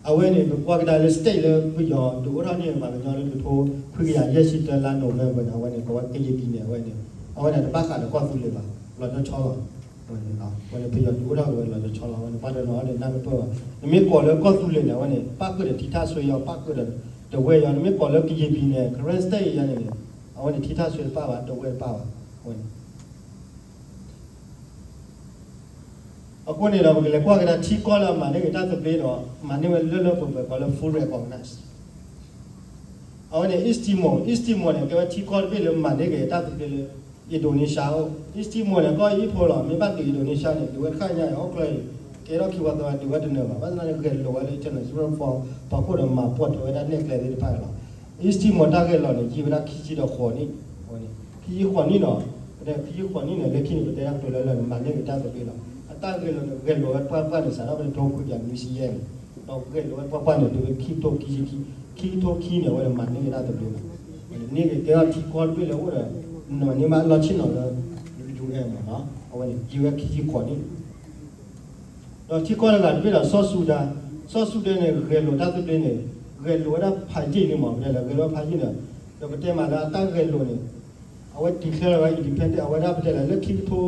အဝဲန့ၣ် ပကွၢ်ကဒါလၢ state လၢပယီၤဒုးအိၣ်ထီၣ်န့ၢ်ပှၤကညီလၢတကထိခွံကယၤယဲၢ်ဆံတၢလါ November န့ၣ် အဝဲန့ၣ် ကဝဲကယံာ်ပံၤန့ၣ် အဝဲန့ၣ် အဝဲန့ၣ်တဘၣ်ဃးဒီးကီၢ်သူလ့ၤဘၣ်, လီၤတဆီလီၤ. အဝဲန့ၣ် ပယီၤဒုးအိၣ်ထီၣ်က့ၤဝဲလီၤတဆီလီၤ. အဝဲန့ၣ် ပှၤတနီၤန့ၣ် နၢ်ကပၢၢ်ဘၣ်. နမ့ၢ်ကိးလၢကီၢ်သူလ့ၤန့ၣ် အဝဲန့ၣ် ပၣ်ဃုာ်ဒီးထံထၣ်ဆွ့ယီၤ ပၣ်ဃုာ်ဒီးတဝဲယီၤ. နမ့ၢ်ကိးလၢကယံာ်ပံၤန့ၣ် Karen State ယၤန့ၣ်န့ၣ် အဝဲန့ၣ် ထံထၣ်ဆွ့တပၣ်ဘၣ် တဝဲတပၣ်ဘၣ်. အဝဲန့ၣ် အဃိန့ၣ်ဒီး ပကလဲၤကွၢ်ကဒါထံကီၢ်လၢအမၤန့ၢ်က့ၤတၢ်သဘျ့ဒီး မၤန့ၢ်ဝဲလၢလၢပှဲၤပှဲၤ ကိးလၢ full recognize. အဝဲန့ၣ် East Timor, East Timor န့ၣ် ကဲဝဲထံကီၢ်တဘ့ၣ်လၢမၤန့ၢ်က့ၤတၢ်သဘျ့လၢ Indonesia အိၣ်. East Timor န့ၣ် ကီၢ်အံၤဖီလီၤ, မ့ၢ်ဘၣ်ဒုး Indonesia န့ၣ် ဒုးဝဲတခါညါအံၤ ဟီၣ်ကျၢၢ်အံၤ ကဲထီၣ်ခံဝီသီဝဲ ဒုးဝဲတနၢၤဘၣ်. ဘၣ်ဆၣ်သနာ်က့ ဂဲၤလိာ်ဝဲလၢ international ဖီခိၣ်ဒီးမၤပိာ်ထွဲဝဲဒၣ်နဲၣ်ကျဲသ့ၣ်တဖၣ်လီၤ. East Timor တၢ်ဂဲၤလိာ်န့ၣ် ယံာ်ဝဲဒၣ်ခံဆံဒီးဃိးနံၣ်, အဝဲန့ၣ် ခံဆံဃိးနံၣ်နီၤ, ပတဲခံဆံဃိးနံၣ်န့ၣ် လၢခံန့ၣ် ပတဲတၢ်ကတိၤလၢလၢာ်န့ၣ် မၤန့ၢ်က့ၤတၢ်သဘျ့လီၤ. အတၢ်ဂဲၤလိာ်န့ၣ် ဂဲၤလိာ်ဝဲပှၢ်ပှၢ်န့ၣ် စးထီၣ်ဖဲတကထိခွံကယၤနွံဆံယဲၢ်န့ၣ် ဒီးဂဲၤလိာ်ဝဲပှၢ်ပှၢ်န့ၣ် တုၤလၢခံကထိခံဆံခံ, ခံကထိခံန့ၣ် အဝဲန့ၣ်မၤန့ၢ်က့ၤတၢ်သဘျ့လီၤ. န့ၢ်က့ၤကဲထီၣ်ထံကီၢ်တဘ့ၣ်လၢအိၣ်ဒီး နမၤန့ၢ်ဘၣ်လီၢ်ဆ့ၣ်နီၤလၢ ယူၣ်အဲၣ်မ့ၢ်နီၤ, အဝဲန့ၣ် ယံာ်ဝဲခံဆံဃိးနံၣ် ဒီးထံကီၢ်တဂၤတဘ့ၣ်ဒီး South Sudan, South Sudan န့ၣ် ဂဲၤလိာ်တၢ်သဘျ့န့ၣ် ဂဲၤလိာ်ဝဲဒၣ်ဖးယံာ်န့ၣ်မ့ၢ် ပတဲလၢဂဲၤလိာ်ဝဲဖးယံာ်န့ၣ် ဒီးပတဲမးလၢအတၢ်ဂဲၤလိာ်န့ၣ် အဝဲ declare ဝဲ independent အဝဲဒၣ်ပတဲလၢ လၢခံကထိ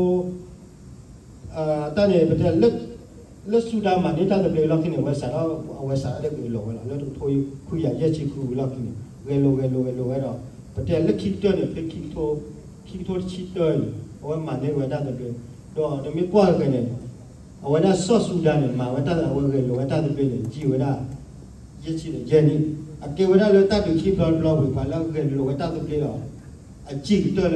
တၢ်န့ၣ် ပတဲလၢ လၢ Sudan မၤန့ၢ်တၢ်သဘျ့လီၢ်ခံန့ၣ် အဝဲစးထီၣ် အဝဲစးထီၣ်လၢဂဲၤလိာ်ဝဲလီၤ လၢတကထိခွံကယၤယဲၢ်ဆံဃုဝံၤလီၢ်ခံန့ၣ် ဂဲၤလိာ်ဂဲၤလိာ်ဂဲၤလိာ်ဝဲဒီး ပတဲလၢခံကတၢၢ်န့ၣ် ဖဲခံကထိ ခံကထိတဆံတၢန့ၣ် အဝဲမၤန့ၢ်ဝဲတၢ်သဘျ့ ဒီးနမ့ၢ်ကွၢ်က့ၤန့ၣ် အဝဲဒၣ် South Sudan န့ၣ် မၤဝဲတၢ်အဝဲဂဲၤလိာ်ဝဲတၢ်သဘျ့န့ၣ် ယံာ်ဝဲဒၣ် ယဲၢ်ဆံဒီးယဲၢ်နံၣ်, အကဲဝဲဒၣ်လၢတၢ်ဒုးခံဘျီတဘျီဝံၤ ပှၤလၢအဂဲၤလိာ်ဝဲတၢ်သဘျ့ဒီး အယံာ်ကတၢၢ်လၢ ဟီၣ်ခိၣ်ချ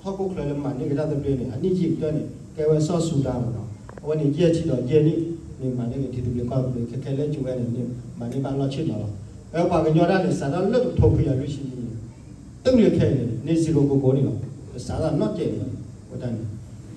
ၢလၢမၤန့ၢ်က့ၤတၢ်သဘျ့န့ၣ် အနံၣ်ယံာ်ကတၢၢ်န့ၣ် ကဲဝဲ South Sudan မ့ၢ်နီၤ, အဝဲန့ၣ် ယဲၢ်ဆံဒီးယဲၢ်နံၣ် န့ၣ်မၤန့ၢ်က့ၤထံသဘျ့ကီၢ်သဘျ့ ခဲခဲလၢယဝဲန့ၣ်န့ၣ် မၤန့ၢ်ဘၣ်လီၢ်ဆ့ၣ်နီၤလီၤ. အပှၤကညီဒၣ်န့ၣ် စးထီၣ်လၢတကထိခွံကယၤလွံၢ်ဆံနွံန့ၣ် တုၤလၢခဲအံၤန့ၣ် net zero ကိးကိးန့ၣ်လီၤ. ကစးထီၣ်နီၣ်တဲာ်န့ၣ်လီၤ ဝဲတၢ်န့ၣ်.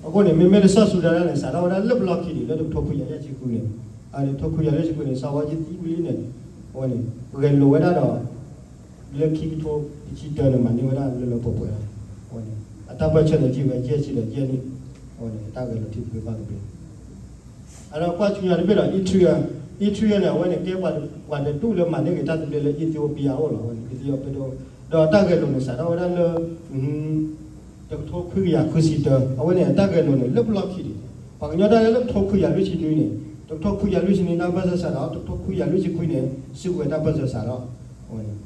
အဃိန့ၣ် မ့မ့ၢ်လၢ South Sudan ဒၣ်န့ၣ် စးထီၣ်ဝဲဒၣ်လၢပလီၢ်ခံန့ၣ် လၢတကထိခွံကယၤယဲၢ်ဆံဃုန့ၣ်, တကထိခွံကယၤယဲၢ်ဆံဃုန့ၣ် စီၤဝါယံသံဝံၤလံန့ၣ် အဝဲန့ၣ် ဂဲၤလိာ်ဝဲဒၣ်ဒီး လၢခံကထိတဆံတၢန့ၣ် မၤန့ၢ်ဝဲဒၣ်လၢလၢပှဲၤပှဲၤလီၤ. အဝဲန့ၣ် အတၢ်ပၢၢ်ဆၢန့ၣ် ယံာ်ဝဲယဲၢ်ဆံဒီးယဲၢ်နံၣ်, အဝဲန့ၣ် အတၢ်ဂဲၤလိာ်ထံသဘျ့ကီၢ်သဘျ့ အဒီးကွၢ်ဆူညါတဘ့ၣ်ဒီး Eritrea, Eritrea န့ၣ် အဝဲန့ၣ်ကဲပှၤတဒူၣ်လၢမၤန့ၢ်က့ၤတၢ်သဘျ့လၢ Ethiopia အအိၣ်လီၤ. အဝဲန့ၣ် Ethiopia ဒီးအတၢ်ဂဲၤလိာ်န့ၣ် စးထီၣ်ဝဲဒၣ်လၢ တကထိခွံကယၤဃုဆံတၢ, အဝဲန့ၣ် အတၢ်ဂဲၤလိာ်န့ၣ် လၢပလီၢ်ခံန့ၣ် ပှၤကညီတၢ်လၢလၢတကထိခွံကယၤလွံၢ်ဆံနွံန့ၣ်, တကထိခွံကယၤလွံၢ်ဆံနွံ တၢ်ပၢၢ်ဆၢစးထီၣ်, တကထိခွံကယၤလွံၢ်ဆံခွံန့ၣ် စုကဝဲၤတၢ်ပၢၢ်ဆၢစးထီၣ်. အဝဲန့ၣ်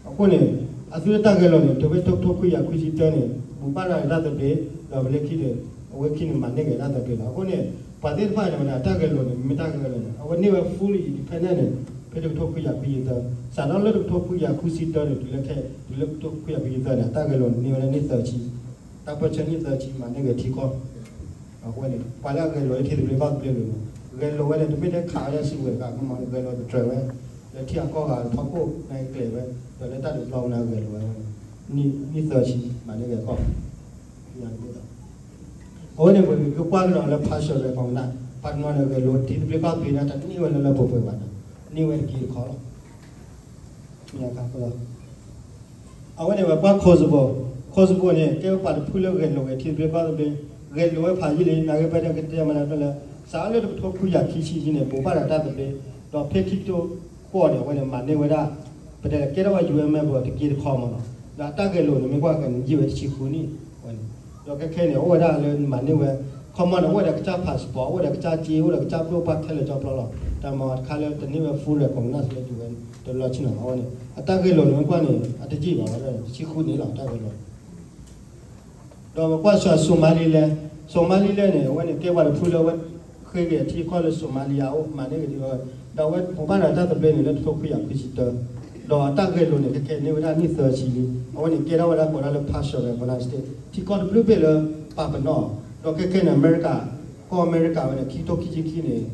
အဃိန့ၣ် အသုတၢ်ဂဲၤလိာ်န့ၣ် တုၤဖဲတကထိခွံကယၤခွံဆံတၢန့ၣ် ဘူၣ်ဘၣ်တၢ်တၢ်သဘျ့, ဒီးပလ့ခံန့ၣ် အဝဲခံန့ၣ်မၤန့ၢ်က့ၤတၢ်သဘျ့လီၤ. အဃိန့ၣ် ပှၤသ့ၣ်တဖၣ်န့ၣ် ဝဲဒၣ်တၢ်ဂဲၤလိာ်န့ၣ် မ့ၢ်တၢ်ဂဲၤလိာ်န့ၣ် အဝဲန့ၢ်ဝဲ fully independent န့ၣ် ဖဲတကထိခွံကယၤခွံဆံတၢ, စးထီၣ်လၢတကထိခွံကယၤခွံဆံတၢန့ၣ် တုၤလၢခဲ တုၤလၢတကထိခွံကယၤခွံဆံတၢန့ၣ် အတၢ်ဂဲၤလိာ်န့ၣ် န့ၢ်ဝဲဒၣ်နံၣ်သၢဆံ, တၢ်ပၢဆှၢနံၣ်သၢဆံမၤန့ၢ်က့ၤထံကီၢ် အဃိန့ၣ် ပှၤလၢအဂဲၤလိာ်လၢထံသဘျ့ကီၢ်သဘျ့လိၤလိၤ, ဂဲၤလိာ်ဝဲန့ၣ် တမ့ၢ်ထဲခးဝဲဒၣ်စုကဝဲၤတခါ မ့ၢ်ဂဲၤလိာ်တတြဲၤဝဲ, လၢထံအကီၢ်ဂၤထီခိၣ်န့ၣ်ကျဲၤဝဲ, ဒီးလၢတၢ်ဒုးပျီပူၤန့ၣ်ဂဲၤလိာ်ဝဲ, နံၣ်သၢဆံ မၤန့ၢ်က့ၤကီၢ် အဝဲန့ၣ် ပကကွၢ်ကဒီးလၢ partial recognize ပှၤတနီၤန့ၣ်ဂဲၤလိာ်ထံသဘျ့ကီၢ်သဘျ့န့ၣ် တန့ၢ်ဝဲလၢလၢပှဲၤပှဲၤဘၣ်န့ၣ် န့ၢ်ဝဲတက့ၢ်တခီလီၤ. အဝဲန့ၣ်ဝဲပှၤ Kosovo, Kosovo န့ၣ် ကဲဝဲပှၤတဖုလၢဂဲၤလိာ်ဝဲထံသဘျ့ကီၢ်သဘျ့, ဂဲၤလိာ်ဝဲဖးယံာ်လံ နာ်ဂ့ၤ ပတဲကတဲမနုၤလၢ စးလၢတကထိခွံကယၤခံဆံန့ၣ် ဘိးဘၣ်ဒီးတၢ်သဘျ့, ဒီးဖဲခံကထိဃိးန့ၣ် အဝဲန့ၣ်မၤန့ၢ်ဝဲဒၣ် ပတဲလၢကဲထီၣ်ဝဲ ယူအ့ၣ် member တက့ၢ်တခီမ့ၢ်နီၤ, ဒီးအတၢ်ဂဲၤလိာ်န့ၣ် မ့ၢ်ကွၢ်ကန့ၣ် ယံာ်ဝဲတဆံဃုနံၣ်ဝဲန့ၣ်, ဒီးခဲခဲန့ၣ် အိၣ်ဝဲဒၣ်လၢမၤန့ၢ်ဝဲ ခီမီန့ၣ် အိၣ်ဝဲဒၣ်ကစၢ် passport, အိၣ်ဝဲဒၣ်ကစၢ်က့, အိၣ်ဝဲဒၣ်ကစၢ်ဘျိၣ်ပှၢ်ခဲလၢာ်ကၠီဖျီလီၤ. တၢ်မၤတခါလၢတန့ၢ်ဝဲ full recognize လၢဒုးဝဲတလီၢ်ဆ့ၣ်နီၤလီၤ. အဝဲန့ၣ် အတၢ်ဂဲၤလိာ်န့ၣ် မ့ၢ်ကွၢ်န့ၣ် အတယံာ်ဘၣ်ဝဲဒၣ် တဆံဃုနံၣ်လီၤ အတၢ်ဂဲၤလိာ် ဒီးပကွၢ်စှၤ Somaliland, Somaliland န့ၣ် အဝဲန့ၣ်ကဲပှၤတဖုလၢအဝဲ ဃ့က့ၤအထံအကီၢ်လၢ Somalia အိၣ် မၤန့ၢ်က့ၤဒ်အီၤ, ဒီးအဝဲဘိးဘၣ်ဒီးတၢ်သဘျ့န့ၣ် လၢတကထိခွံကယၤခွံဆံတၢ, ဒီးအတၢ်ဂဲၤလိာ်န့ၣ် ခဲခဲန့ၢ်ဝဲဒၣ်နံၣ်သၢဆံလံ. အဝဲန့ၣ်ကဲထီၣ်ဝဲဒၣ်ကိးဒၣ်လၢ partial recognize state ထံကီၢ်တဘျုးဘ့ၣ်လၢပာ်ပနီၣ်, ဒီးခဲခဲန့ၣ် အမဲရကၤ, ကီၢ်အမဲရကၤဝဲန့ၣ် ခံကထိခံဆံခံန့ၣ်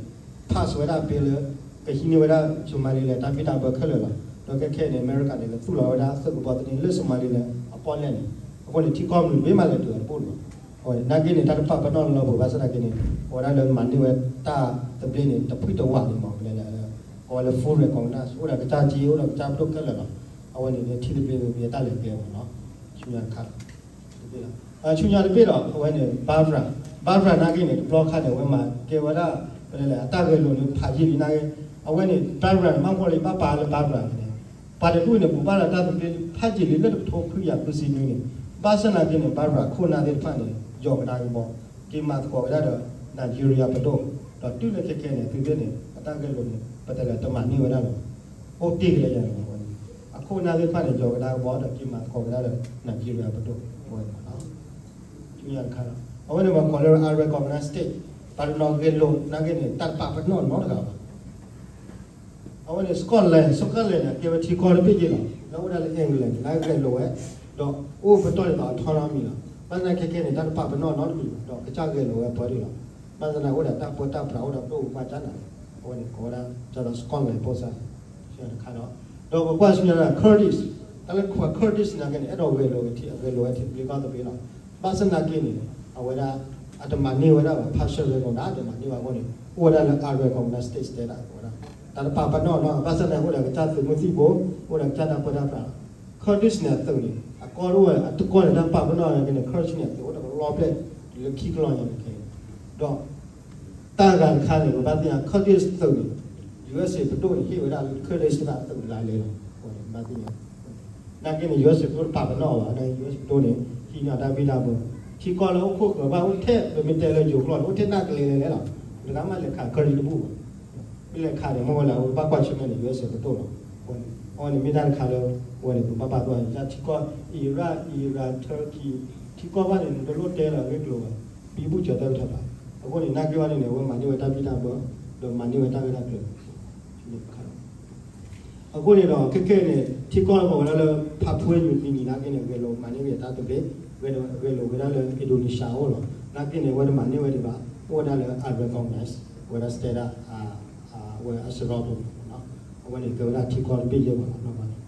pass ဝဲဒၣ် bill လၢ ကဟံးန့ၢ်ဝဲဒၣ် Somaliland တၢ်ဘံၣ်တၢ်ဘၢခဲလၢာ်လီၤ. ဒီးခဲခဲန့ၣ် အမဲရကၤန့ၣ် လဲၤသူၣ်လီၤဝဲဒၣ်သုးကဘီသန့လၢ Somaliland အပီၣ်လဲၣ်န့ၣ်, အဃိန့ၣ် ထံကီၢ်မနုၤတဘ့ၣ်မးလဲၤတုၤအတဘၣ်လီၤ. အဝဲန့ၣ်နာ်က့န့ၣ် တၢ်တပာ်ပနီၣ်လၢလီၤပှဲၤဘၣ်ဆၣ်သနာ်က့န့ၣ် အဝဲဒၣ်လၢမၤန့ၢ်ဝဲတၢ်သဘျ့န့ၣ် တဖုတဝးန့ၣ်မး ပလဲၤလဲၤ ကိးဝဲလၢ full recognize အိၣ်ဒီးကစၢ်က့ အိၣ်ဒီးကစၢ်ဘျိၣ်ခဲလၢာ်လီၤ. အဝဲန့ၣ်လၢထံသဘျ့န့ၣ် မ့ၢ်တၢ်လဲၤကျဲမးနီၤ, ဆူညါတခါ ဆူညါတဘ့ၣ်ဒီး အဝဲန့ၣ် Barbara, Barbara နာ်က့န့ၣ် တဘျီခါန့ၣ် အဝဲမၤကဲဝဲဒၣ် ပတဲလဲၣ် အတၢ်ဂဲၤလိာ်န့ၣ် ဖးယံာ်လံနာ်က့, အဝဲန့ၣ် Barbara န့ၣ် မ့ၢ်ပှၤလၢဘၣ်ပာ်လၢ Barbara န့ၣ် ပှၤတဒူၣ်န့ၣ် ဘိးဘၣ်ဒီးတၢ်သဘျ့ဖးယံာ်လံလၢတကထိခွံကယၤခွံဆံနွံန့ၣ်, ဘၣ်ဆၣ်သနာ်က့န့ၣ် Barbara ခိၣ်နၢ်သ့ၣ်တဖၣ်န့ၣ် ယီၤကဒါကဘီ က့ၤမၤသကိးဝဲဒၣ်ဒီး Nigeria ပဒိၣ်, ဒီးတုၤလၢခဲခဲန့ၣ် သုသ့ၣ်န့ၣ် အတၢ်ဂဲၤလိာ်န့ၣ် ပတဲလဲၣ် တမၤန့ၢ်ဝဲဒၣ်လီၤ. အိၣ်တ့ၢ်ကလဲာ်ယၤန့ၣ်လီၤ. အဝဲန့ၣ် အခိၣ်နၢ်သ့ၣ်တဖၣ်န့ၣ် ယီၤကဒါကဘီဒီး က့ၤမၤသကိးဝဲဒၣ်ဒီး Nigeria ပဒိၣ် အဝဲန့ၣ်လီၤ. ဆူညါတခါလီၤ. အဝဲန့ၣ်ပှၤကိးလၢ unrecognized state ပှၤတနီၤဂဲၤလိာ်နာ်က့န့ၣ် တၢ်တပာ်ပနီၣ်နီတဂၤဘၣ်. အဝဲန့ၣ် Scotland, Scotland န့ၣ် ကဲဝဲထံကီၢ်တဘ့ၣ်က့လီၤ. လၢအိၣ်ဒၣ်လၢ England လၢဂဲၤလိာ်ဝဲ, ဒီးအိၣ်ပတီၢ်ဒ်သိး autonomy လီၤ. ဘၣ်ဆၣ်သနာ်က့ခဲခဲန့ၣ် တၢ်တပာ်ပနီၣ်နီတမံၤဘၣ်, ဒီးကစၢ်ဂဲၤလိာ်ဝဲပှဲၤဒၣ်လီၤ. ဘၣ်ဆၣ်သနာ်က့အိၣ်ဒီးတၢ်ပၢတၢ်ပြး အိၣ်ဒီးပဒိၣ်ပပှၢ်ကၢ်နၤ, အဝဲန့ၣ်ကိးဝဲဒၣ် ကသိး Scotland ဖိစၢ် တခါဒီး, ဒီးပကွၢ်ဆူညါ Kurdish, တၢ်လၢ Kurdish နာ်က့န့ၣ် အဲၣ်ဒိးဂဲၤလိာ်ဝဲထံ ဂဲၤလိာ်ဝဲထံသဘျ့ကီၢ်သဘျ့လီၤ. ဘၣ်ဆၣ်သနာ်က့န့ၣ် အဝဲဒၣ် အတမၤန့ၢ်ဝဲဒၣ်ဘၣ် partial recognize တမၤန့ၢ်ဘၣ်အဃိန့ၣ် အိၣ်ဝဲဒၣ်လၢ unrecognized state status အဝဲဒၣ် တၢ်တပာ်ပနီၣ်နီတဂၤ ဘၣ်ဆၣ်သနာ်က့အိၣ်ဒီးကစၢ်သုးမုၢ်သံၣ်ဘိ, အိၣ်ဒီးကစၢ်တၢ်ပၢတၢ်ပြးလီၤ. Kurdish န့ၣ်အသုးန့ၣ် အကီၢ်တအိၣ်ဝဲ အတကီၢ်န့ၣ် တၢ်တပာ်ပနီၣ်နာ်က့န့ၣ် Kurdish န့ၣ် အသုးအိၣ်ဒီးကလီၤပျဲၢ် လၢခံကလီၤညါန့ၣ်ခဲအံၤ, ဒီး တၢ်ဂၤတခါန့ၣ် ပဘၣ်သ့ၣ်ညါ Kurdish သုးန့ၣ် USA ပဒိၣ်န့ၣ် ဟ့ၣ်ဝဲဒၣ်လၢ Kurdish တဖၣ်အသုးလါလဲလီၤ. အဝဲန့ၣ်ဘၣ်သ့ၣ်ညါ နာ်က့န့ၣ် USA ပဒိၣ်တပာ်ပနီၣ်ဘၣ်, နာ်က့ US ပဒိၣ်န့ၣ် ဟံးန့ၢ်တၢ်ဘံၣ်တၢ်ဘၢ, ထံကီၢ်လၢအိၣ်ခိၣ်ဃၢၤဘၣ် အိၣ်ထဲ ပမ့ၢ်တဲလၢယိၤကျိာ်န့ၣ် အိၣ်ထဲနၢ်ကလ့လဲၤလဲၤလီၤ. တဂၤမးလဲၤခး Kurdish တဘူၣ်ဘၣ်. မ့ၢ်လဲၤခးန့ၣ် မ့ၢ်ဝဲလဲၣ် အဝဲဘၣ်ကွၢ်ဆၢၣ်မဲာ်န့ၣ် USA ပဒိၣ်လီၤ. အဝဲန့ၣ်မ့ၢ်တၢ်တခါလၢ အဝဲန့ၣ် ပဘၣ်ပာ်သူၣ်အီၤ ထံကီၢ် Iraq, Iran, Turkey ထံကီၢ်ဘၣ်န့ၣ် နတလိၣ်တဲလီၤအဂ့ၢ်ကျိၤဘၣ်, ဘံဘူစၢၤသၢကထၢၣ်ဘၣ်. အဃိန့ၣ် နာ်က့ဘၣ်န့ၣ် အဝဲမၤန့ၢ်ဝဲတၢ်ဘံၣ်တၢ်ဘၢ ဒီးမၤန့ၢ်ဝဲတၢ်ဂ့ၢ်တၢ်ကျိၤ အဃိန့ၣ်ဒီး ခဲခဲန့ၣ် ထံကီၢ်လၢပဝဲဒၣ်လၢ Papua New Guinea နာ်က့န့ၣ် ဂဲၤလိာ်မၤန့ၢ်ဝဲတၢ်သဘျ့, ဂဲၤလိာ်ဝဲဒၣ်လၢ Indonesia အအိၣ်လီၤ. နာ်က့န့ၣ် အဝဲတမၤန့ၢ်ဝဲဒံးဘၣ်, အိၣ်ဝဲဒၣ်လၢ unrecognized ဝဲဒၣ် status ဝဲအစရီပူၤ, အဝဲန့ၣ်ကဲဝဲဒၣ်ထံကီၢ်တဘ့ၣ်ယဲၢ်ဘၣ်လီၤ.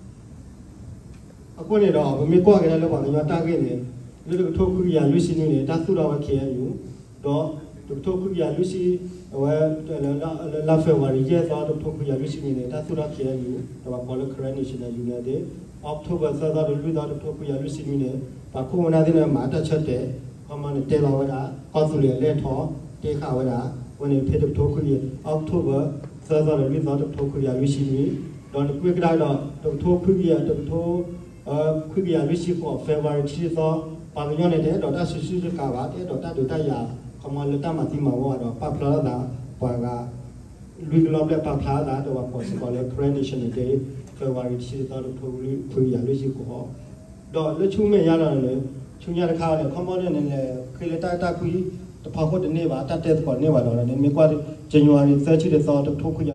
အဃိန့ၣ်ဒီး ပမ့ၢ်ကွၢ်က့ၤဒၣ်လၢပှၤကညီတၢ်ဂ့ၢ်န့ၣ် လၢတကထိခွံကယၤလွံၢ်ဆံနွံန့ၣ် တၢ်သူၣ်ထီၣ်ဝဲ KNU, ဒီးတကထိခွံကယၤလွံၢ်ဆံ, အဝဲ လၢလါ February ယဲၢ်သီ တကထိခွံကယၤလွံၢ်ဆံနွံန့ၣ် တၢ်သူၣ်ထီၣ် KNU ဒီးပှၤကိးလၢ Karen National Union သ့ၣ်, October သၢသီဒီးလွံၢ်သီ တကထိခွံကယၤလွံၢ်ဆံနွံန့ၣ် ပှၤခိၣ်နၢ်သ့ၣ်န့ၣ် မၤတၢ်ဆၢတဲာ်, ခီမီန့ၣ် တဲလီၤဝဲဒၣ် ကီၢ်သူလ့ၤအလဲၢ်ထီၣ် တဲဃာ်ဝဲဒၣ်, အဝဲန့ၣ်ဖဲတကထိခွံကယၤ October သၢသီဒီးလွံၢ်သီ တကထိခွံကယၤလွံၢ်ဆံနွံ, ဒီးနကွၢ်ကဒါဒီး တကထိခွံကယၤ တကထိ ခွံကယၤလွံၢ်ဆံဃိး February တဆံသီ, ပှၤကညီန့ၣ် တအဲၣ်ဒိးတၢ်စုဆူၣ်စုကါဘၣ်, တအဲၣ်ဒိးတၢ်ဒုးတၢ်ယၤ, ခီမီလၢတၢ်မၤသံမၤဝီဒီး ပာ်ဖျါထီၣ်သး ပှၤဂၤ လွံၢ်ကလီၤဘျဲၣ်ပာ်ဖျါထီၣ်သး ဒီးပှၤကိးစ့ၢ်ကီးလၢ Karen National Day February တဆံတသီ တကထိခွံကယၤလွံၢ်ဆံဃိး, ဒီးလၢဆူမဲာ်ညါလီၤန့ၣ်, ဆူညါတခါန့ၣ် ခီမီန့ၣ်န့ၣ်လဲၤဃ့လၢတၢ်အဲၣ်တၢ်ကွံ တဖီခိၣ်တန့ၢ်ဘၣ် တၢ်တဲသကိးတန့ၢ်ဘၣ်ဒီးန့ၣ် မ့ၢ်ကွၢ် January သၢဆံတသီ တကထိခွံကယၤ